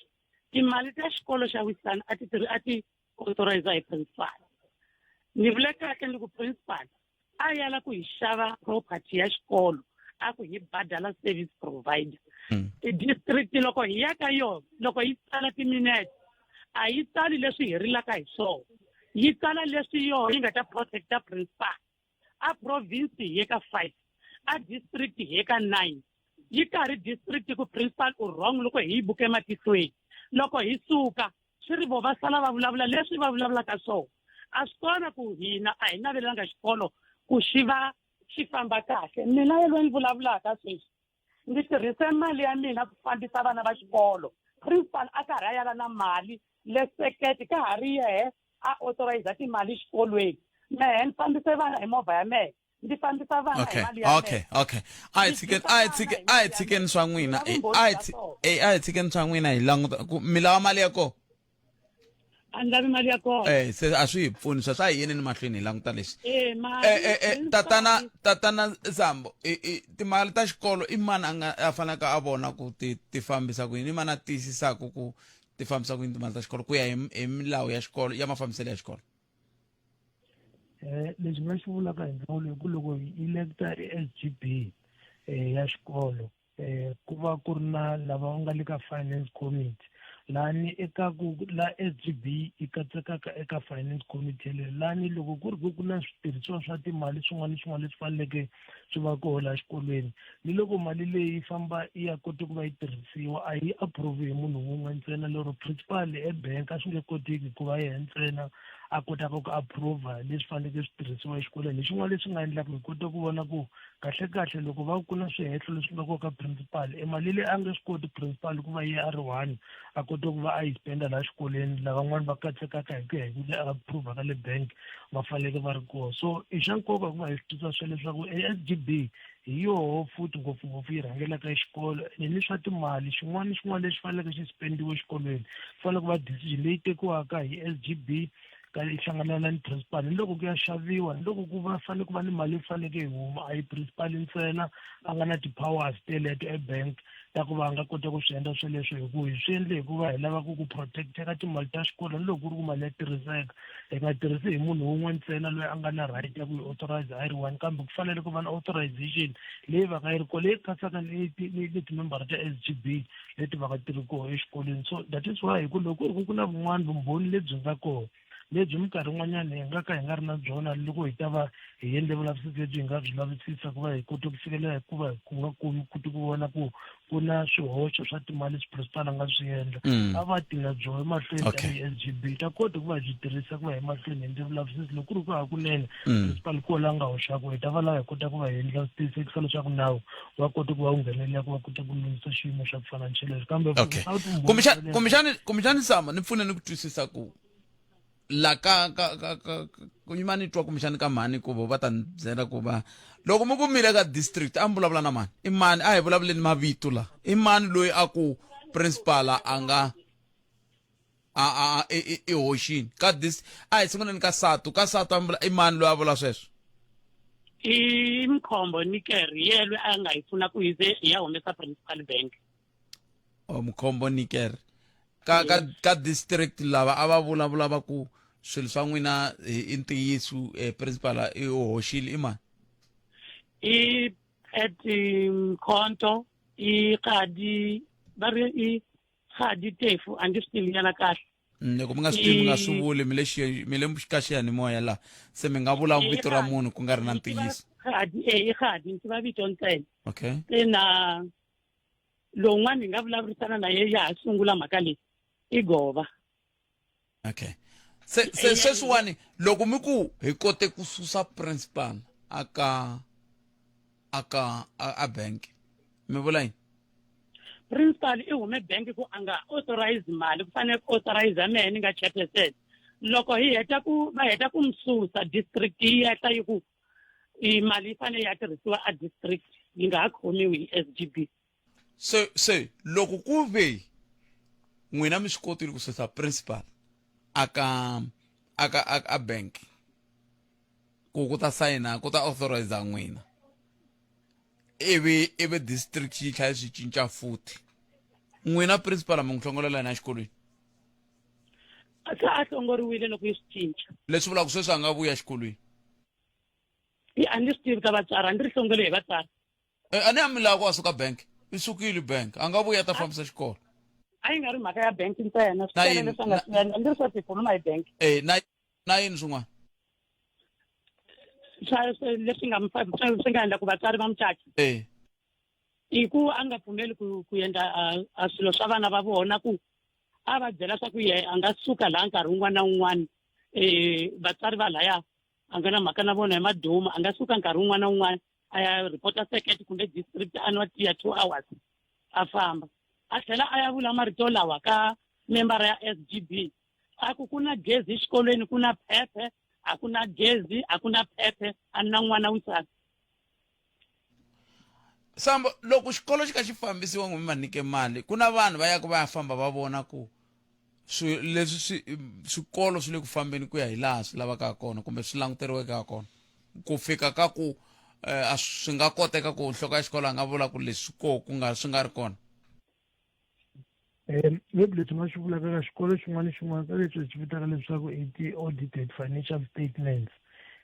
timali ta xikolo xa Wisani a ti tirhi a ti authorize hi principal ni vule kahle ni ku principal a yala ku hi xava property ya xikolo a ku hi badala service provider mm. district loko hi ya ka yona loko yi tsala timinete a yi tsali leswi hi rilaka hi swona yi tsala leswi yona yi nga ta protecta principal a province hi ye ka 5 a district hi ye ka 9 yi karhi district ku principal u wrong loko hi yi buke matihlweni loko hi suka swi ri vo va sala va vulavula leswi va vulavulaka swona a swi kona ku hina a hi navelanga xikolo ku xi va xi famba kahle mina yelweni ni vulavulaka sweswi ndzi tirhise mali ya mina ku fambisa vana va xikolo principal a karhi a yala na mali le sekete ka ha ri yehe a authorize timali xikolweni mehe ni fambise vana hi movha ya mehe ndzi fambisa vana okay hi mali ya okay okay a hi tshikeni a hi tshike a hi tshikeni swa n'wina Na vumbhoni a hi bya tshi- swona. eh, a hi tshikeni swa n'wina hi languta ku mi lava mali ya kona a ni lavi mali ya kona eh se a swi hi pfuni sweswo a hi yeneni mahlweni hi languta leswi eh mali eh eh eh tatana tatana Sambo i i timali ta xikolo i mani a nga a faneleke a vona ku ti ti fambisa ku yini i mani a tiyisisaka ku ti fambisa ku yini timali ta xikolo ku ya hi milawu ya xikolo ya mafambiselo ya xikolo um lexi nga xi vulaka hi ndzawulo hi ku loko hi electa i-s g b um ya xikolo um ku va ku ri na lava va nga le ka finance committee lani eka ku la S_G_B yi katsekaka eka finance committee yeleyo lani loko ku ri ku ku na switirhisiwa swa timali swin'wana na swin'wana leswi faneleke swi va koho laha xikolweni ni loko mali leyi yi famba yi ya kote ku va yi tirhisiwa a yi approve hi munhu wun'we ntsena lero principal ebank a swi nge koteki ku va yena ntsena a kotaka ku approve leswi faneleke swi tirhisiwa exikolweni hi xin'wana leswi nga endlaka hi kota ku vona ku kahlekahle loko va ku na swihehlo leswi nga kona ka principal e mali leyi a nge swi koti principal ku va ye a ri one a kota ku va a yi spenda laha xikolweni lavan'wani va katsekaka hi ku ya hi ku le approve ka le bank va faneleke va ri kona so i xa nkoka ku va hi swi twisisa swa leswaku S G B hi yoho futhi ngopfungopfu yi rhangelaka xikolo ene ni swa timali xin'wana ni xin'wana lexi faneleke xi spendiwe exikolweni ku fanele ku va decision leyi tekiwaka hi S G B ka yi hlangana na ni principal ni loko ku ya xaviwa ni loko ku va fanele ku va ni mali leyi faneleke yi huma a yi principal ntsena a nga na ti-powers teleto ebank ta ku va a nga kota ku swi endla sweleswo hi ku hi swi endle hikuva hi lava ku ku protect-eka timali ta xikolo ni loko ku ri ku mali ya tirhiseka hi nga tirhisi hi munhu wun'we ntsena loyi a nga na right ya ku yi authorize a yi ri one kambe ku fanele ku va na authorization leyi va ka yi ri kona leyi katsaka ni ni timembara ta S G B leti va ka ti ri kona exikolweni so that is why hi ku loko ku ri ku na vun'wana vumbhoni lebyi nga kona lebyi minkarhi yin'wanyana hi nga ka hi nga ri na byona loko hi ta va hi endle vulavisisi lebyi hi nga byi lavisisa ku va hi kote ku fikelela hikuva ku nga kumi kuti ku vona ku ku na swihoxo swa timali leswi principal a nga swi endla a va ti na byona emahlweni tanihi S G B hi ta kota ku va hi byi tirhisa ku va hi mahlweni hi endle vulavisisi loko ku ri ku hakunene principal ko la nga hoxaka hi ta va laha hi kota ku va hi endla swi tiyisekisa leswaku nawu va kote ku va wu nghenelela ku va kota ku lunghisa xiyimo xa ku fana ni xelexo kambe okay kumbexani kumbexani kumbexani sama ni pfune ni ku twisisa ku la ka ka ka ka ku yima ni twa kumbexani ka mhani ku vo va ta ni byela ku va loko mi kumile ka district a mi vulavula na mani i mani a hi vulavuleni mavito la i mani loyi a ku principal a nga a a i hoxini ka this a hi sunguleni ka satu ka satu a mi vula i mani loyi a vula sweswo i mkhombo niker yelwe a nga hi pfuna ku hi ze hi ya humesa principal bank o mkhombo niker ka ka ka district lava a va vulavula va ku swilo swa n'wina i ntiyiso eh, principal i hoxile i mani i at mkhonto i qadi va ri i Khadi Tefu a ndzi swi tivi nyana kahle. Loko mi nga swi tivi mi nga swi vuli mi le mi le ka xiyanimoya la se mi nga vula vito ra munhu ku nga ri na ntiyiso. Khadi e i Khadi ni tiva vito ntsena. Okay. Se na lowun'wana hi nga vulavurisana na ye ya ha sungula mhaka leyi i Gova. Okay. Se se sweswiwani loko mi ku hi kote ku susa principal aka aka a bank mi vula yini? Principal i hume bank ku a nga authorize mali ku fanele ku authorize mehe ni nga chairperson loko hi heta ku va heta ku mi susa district yi yehla yi ku i mali yi fanele ya tirhisiwa a district yi nga ha khomiwi hi S_G_B se se loko ku ve n'wina mi swi kotile ku susa principal aka aka a bank ku ku ta sayina ku ta authorize n'wina ivi ivi district yi tlhela swi cinca futhi n'wina principal mi n'wi hlongolela yena exikolweni se a hlongoriwile loko yi swi cinca leswi vulaka sweswi a nga vuya exikolweni a ndzi swi tivi ka vatswari a ndzi ri hlongole hi vatswari Eh, a ni a mi lava ku a suka bank i sukile bank a nga vuya a ta fambisa xikolo a yi nga ri mhaka ya bank ntsena swi Na tele yini? leswi a nga swi endla a ndzi ri swa tikhuluma hi bank eh na na yini swin'wana swa leswi nga swi nga endla ku vatswari va mucaca eh i ku a nga pfumeli ku ku endla a swilo swa vana va vona ku a va byela swa ku ye a nga suka laha nkarhi wun'wana na wun'wana um vatswari va laya a nga na mhaka na vona hi madomu a nga suka nkarhi wun'wana na wun'wana a ya report-a circuit kumbe district a nwa tiya 2 hours a famba a tlhela a ya vula marito lawa ka membara ya S_G_B a ku ku na gezi exikolweni ku na phephe a ku na gezi a ku na phephe a ni na n'wana wisana sambo loko xikolo xi ka xi fambisiwa n'wi mi va nyike mali ku na vanhu va yaka va ya famba va vona ku swi leswi swi swikolo swi le ku fambeni ku ya hi laha swi lavaka ha kona kumbe swi languteriweke ha kona ku fika ka ku eh, a swi nga koteka ku nhloko ya xikolo a nga vula ku leswi ko ku nga swi nga ri kona Um maybe leswi nga swi vulaka ka xikolo xin'wana na xin'wana ka leswi hi swi vitaka leswaku i ti-audited financial statements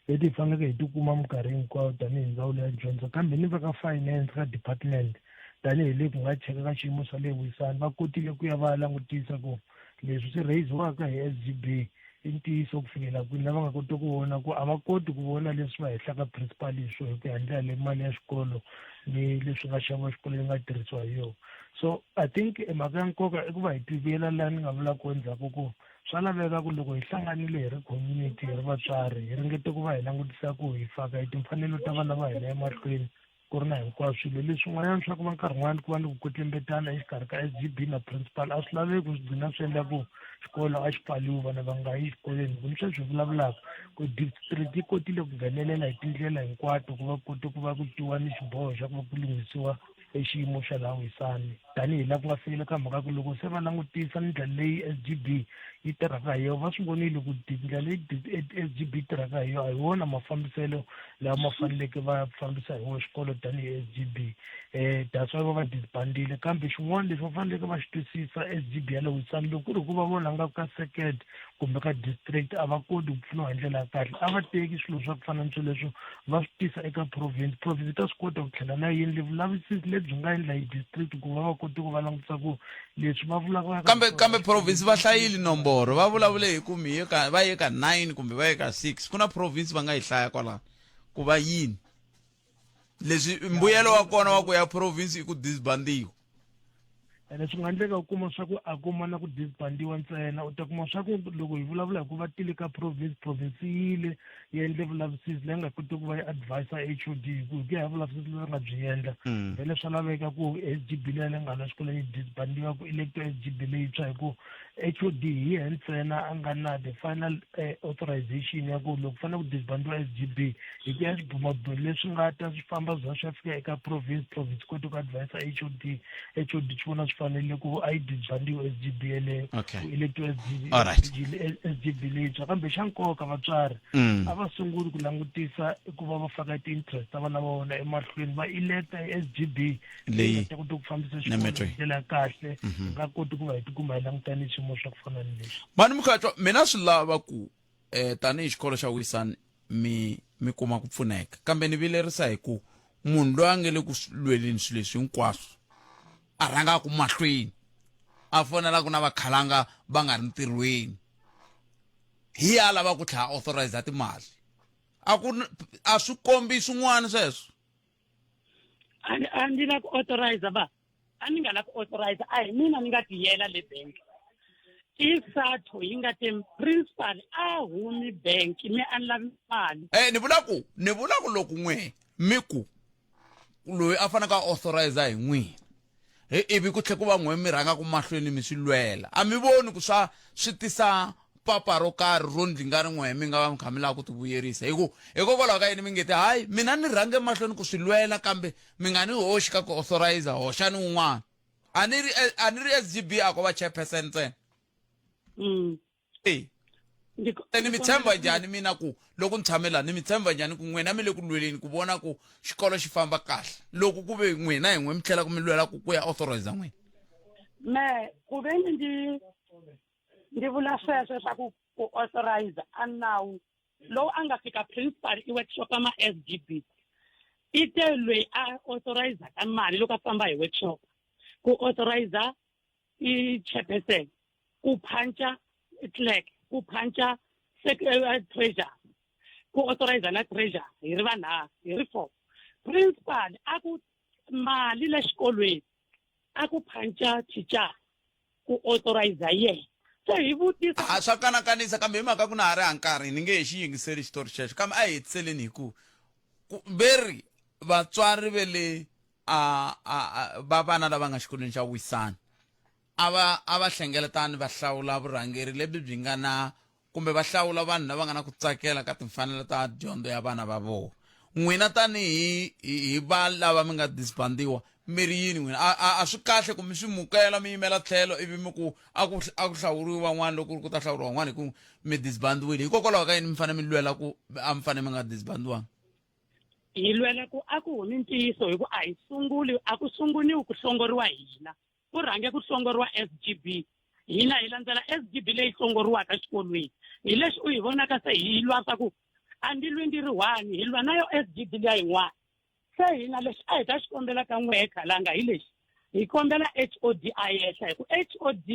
leti hi faneleke hi tikuma minkarhi hinkwayo tanihi ndzawulo ya dyondzo kambe ni va ka finance ka department tanihi le ku nga cheka ka xiyimo xa le wisani va kotile ku ya va langutisa ku leswi swi raiziwaka hi S G B i ntiyiso ku fikela kwini lava nga koti ku vona ku a va koti ku vona leswi va hehlaka principal hi swo hi ku ya ndlela leyi mali ya xikolo ni leswi nga xaviwa xikolo yi nga tirhisiwa hi yona so i think mhaka ya nkoka i ku va hi tivuyela laha ni nga vula ko endzhaku ku swa laveka ku loko hi hlanganile hi ri community hi ri vatswari hi ringete ku va hi langutisa ku hi faka hi timfanelo ta vana va hina emahlweni ku ri na hinkwaswo swilo leswin'wanyana swa ku va nkarhi wun'wani ku va ni ku kwetlembetana exikarhi ka S G B na principal a swi laveki swi gcina swi endla ku xikolo a xi pfaliwi vana va nga yi exikolweni hi ku ni sweswi hi vulavulaka ku district yi kotile ku nghenelela hi tindlela hinkwato ku va kote ku va ku tiwa ni xiboho xa ku va ku lunghisiwa e xiyimo xa laha Wisani tanihi laha ku nga fikela ka mhaka ku loko se va langutisa ndlela leyi S G B yi tirhaka hi yona va swi vonile ku ndlela leyi S G B yi tirhaka hi yona a hi wona mafambiselo lawa ma faneleke va fambisa hi wona xikolo tanihi S G B um that's why va va disbandile kambe xin'wana lexi va faneleke va xi twisisa S G B ya le Wisani loko ku ri ku va vona nga ka second kumbe ka district a va koti ku pfuniwa hi ndlela ya kahle a va teki swilo swa ku fana ni swoleswo va swi tisa eka province province yi ta swi kota ku tlhela na yini vulavisisi lebyi nga endla hi district ku va va kote ku va langutisa ku leswi va vulaka kambe kambe province va hlayile nomboro va vulavule hi ku mi ye ka va ye ka 9 kumbe va ye ka 6 ku na province va nga yi hlaya kwalaho ku va yini leswi mbuyelo wa kona wa ku ya province i ku disbandiwa ene swi nga endleka u kuma swa ku a kuma na ku disbandiwa ntsena u ta kuma swa ku loko hi vulavula hi ku va tile ka province province yile yi endle vulavisisi leyi nga koti ku va yi advisa H O D hi ku hi ku ya hi vulavisisi lebyi nga byi endla mm. vhele swa laveka ku S G B leyi nga la xikolweni yi disbandiwa ku electiwa S G B leyintshwa hi ku H O D hi yena ntsena a nga na the final eh, authorization ya ku loko fanele ku disbandiwa S G B hi ku ya swibumabumelo leswi nga ta swi famba swi za swi ya fika eka province province kote ku advisa H O D H O D swi vona swi fanele ku a yi disbandiwe S G B yeleyo Okay. ku electiwa All right. S G B leyintshwa kambe xa nkoka vatswari Mm. a va sunguli ku langutisa ku va va faka ti-interest ta vana va vona emahlweni va electa S G B leyi ta kota ku fambisa na xikolo metro hi ndlela ya kahle hi nga koti ku va hi tikuma hi langutane xiyimo swa ku fana ni leswi mani mukhatswa mina swi lava ku eh tanihi xikolo xa wisani mi mi kuma ku pfuneka kambe ni vilerisa hi ku munhu loyi a nge le ku lweleni swilo leswi hinkwaswo a rhangaka mahlweni a fonelaka na vakhalanga va nga ri ntirhweni hi ya lava ku tlhela authorize timali a ku a swi kombi swin'wana sweswo a ndzi la ku authorize va a ni nga la ku authorize a hi mina ni nga tiyela le bank i satho yi nga te principal a humi bank mi a ni lavi mali eh ni vula ku ni vula ku loko n'we mi ku loyi a fanele a authorize hi n'wina hi ivi ku tlhe ku va n'we mi rhangaka mahlweni mi swi lwela a mi voni ku swa swi tisa papa ro karhi ro ndli nga ri n'we mi nga va mi kha mi lava ku tivuyerisa hi ku hikokwalaho ka yini mi nge te hayi mina ni rhange mahlweni ku swi lwela kambe mi nga ni hoxi ka ku authorize hoxani wun'wana a ni ri a ni ri S_G_B a ko va chairperson ntsena mm. e ni mi tshemba njhani mina ku loko ni tshame laha ni mi tshemba njhani ku n'wina mi le ku lweleni ku vona ku xikolo xi famba kahle loko ku ve n'wina hi n'we mi tlhela ku mi lwela ku ku ya authorize n'wina me ku ve ni ndzi ndzi vula sweswo swa ku ku authorize a nawu lowu a nga fika principal i workshop ma S G B i te loyi a authorizaka mali loko a famba hi workshop ku authorize i chairperson ku phanca clerk ku phanca eh, treasure ku authorize na treasure hi ri vanharhu hi ri four principal a ku mali le xikolweni a ku phanca thicara ku authorize yena se hi vutisa a swa kanakanisa kambe hi mhaka ku na ha ri ha nkarhi ni nge he xi yingiseli xitori xexo kambe a hi hetiseleni hi ku veri vatswari ve le a a va vana lava nga xikolweni xa wisani a va a va hlengeletani va hlawula vurhangeri lebyi byi nga na kumbe va hlawula vanhu lava nga na ku tsakela ka timfanelo ta dyondzo ya vana va vona n'wina tanihi hi va lava mi nga disbandiwa mi ri yini n'wina a, a, a swi kahle ku mi swi mukela mi yimela tlhelo ivi mi ku a ku a ku hlawuriwi van'wana loko ku ri ku ta hlawuriwa van'wana hi ku mi disbandiwile hikokwalaho ka yini mi fanele mi lwela ku a mi fanele mi nga disbandiwanga hi lwela ku a ku humi ntiyiso hi ku a hi sunguli a ku sunguniwi ku hlongoriwa hina. Ku rhange ku hlongoriwa SGB. Hina hi landzela SGB leyi hlongoriwaka xikolweni. Hi leswi u hi vonaka se hi lwa swa ku a ndi lwi ndi ri one, hi lwa na yo SGB liya yin'wana. Se hina lexi a hi ta xi kombela ka n'wehe Khalanga hi lexi, hi kombela HOD a yehla hi ku HOD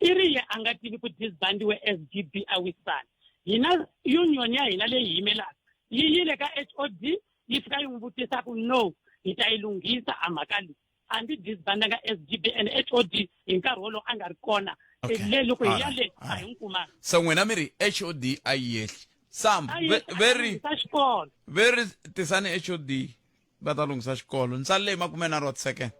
i ri ye a nga tivi ku disbandiwe SGB a Wisani. Hina union ya hina leyi hi yimelaka yi yile ka HOD yi fika yi n'wi vutisa ku no hi ta yi lunghisa a mhaka leyi. A ndzi disbandanga SGB and HOD hi nkarhi wolowo a nga ri kona. Okay. Le loko hi ya Alright, le a hi n'wi kumanga. Se n'wina mi ri HOD a yi yehli. Sam, A yi ve- yehli, a ve ri lunghisa xikolo. ve ri tisani HOD va ta lunghisa xikolo. Ni salele hi makumenharhu wa tisekende.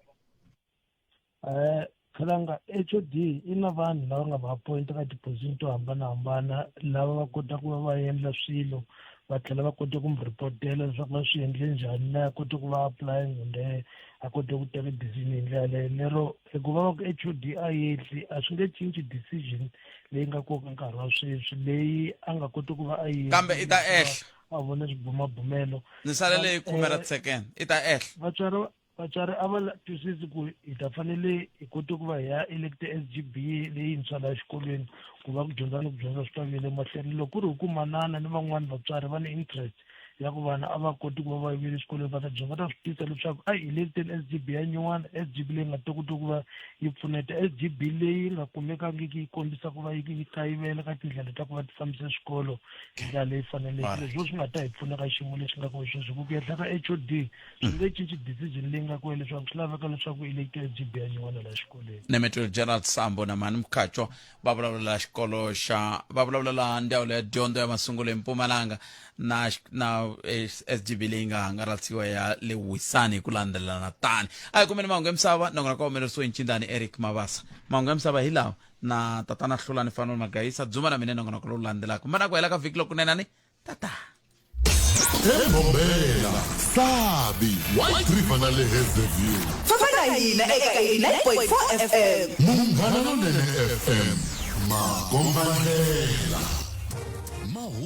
Eh, Khalanga, HOD i na vanhu lava nga va appoint ka ti-position to hambanahambana lava va kota ku va va endla swilo va tlhela va kota ku mi ripotela leswaku va swi endle njhani na kote ku va apply kumbe a kote ku teka decision hi ndlela yaleyo. Lero ku va va ku HOD a yehli a swi nge cinci decision leyi nga koka nkarhi wa sweswi leyi a nga koti ku va a yi Kambe i ta ehla. A vona swibumabumelo. Ni salele hi khume ra tisekende. I ta ehla. Vatswari Vatswari a va twisisi ku hi ta fanele hi kote ku va hi ya elect SGB leyintshwa laha xikolweni ku va ku dyondza ni ku dyondza swi ta vuyela emahlweni. Loko ku ri hi ku manana ni van'wani vatswari va ni interest ya ku vana a va koti ku va va vuyela exikolweni va ta dyondza, va ta swi twisisa leswaku a hi electeni SGB ya nyuwana, SGB leyi nga ta kota ku va yi pfuneta, SGB leyi nga kumekangiki yi kombisa ku va yi kayivela ka tindlela ta ku va ti fambisa swikolo hi ndlela leyi faneleke. Leswi swi nga ta hi pfuna ka xiyimo lexi nga kona sweswi, hi ku ku ehla ka HOD swi nge cinci decision leyi nga kona leswaku swi laveka leswaku electiwa SGB ya nyuwana laha xikolweni. Nemetweli Gerald Sambo na Mani Mkhatshwa va vulavulela xikolo xa va vulavulela ndzawulo ya dyondzo ya masungulo eMpumalanga na na SGB leyi nga hangalasiwa ya le Wisani hi ku landzelelana tani. A hi kumeni mahungu ya misava nongonoko wa humelerisiwe hi Ncindani Eric Mabasa. Mahungu ya misava hi lawa na tatana Hlulani Fanoni Magayisa dzuma na mina nongonoko lowu landzelaka. Mbana ku hela ka vhiki lokunenani tata. Embombela, Sabi, White River na le Hazyview. Famba na hina eka 89.4 FM. Munghana Lonene FM, makombandlela.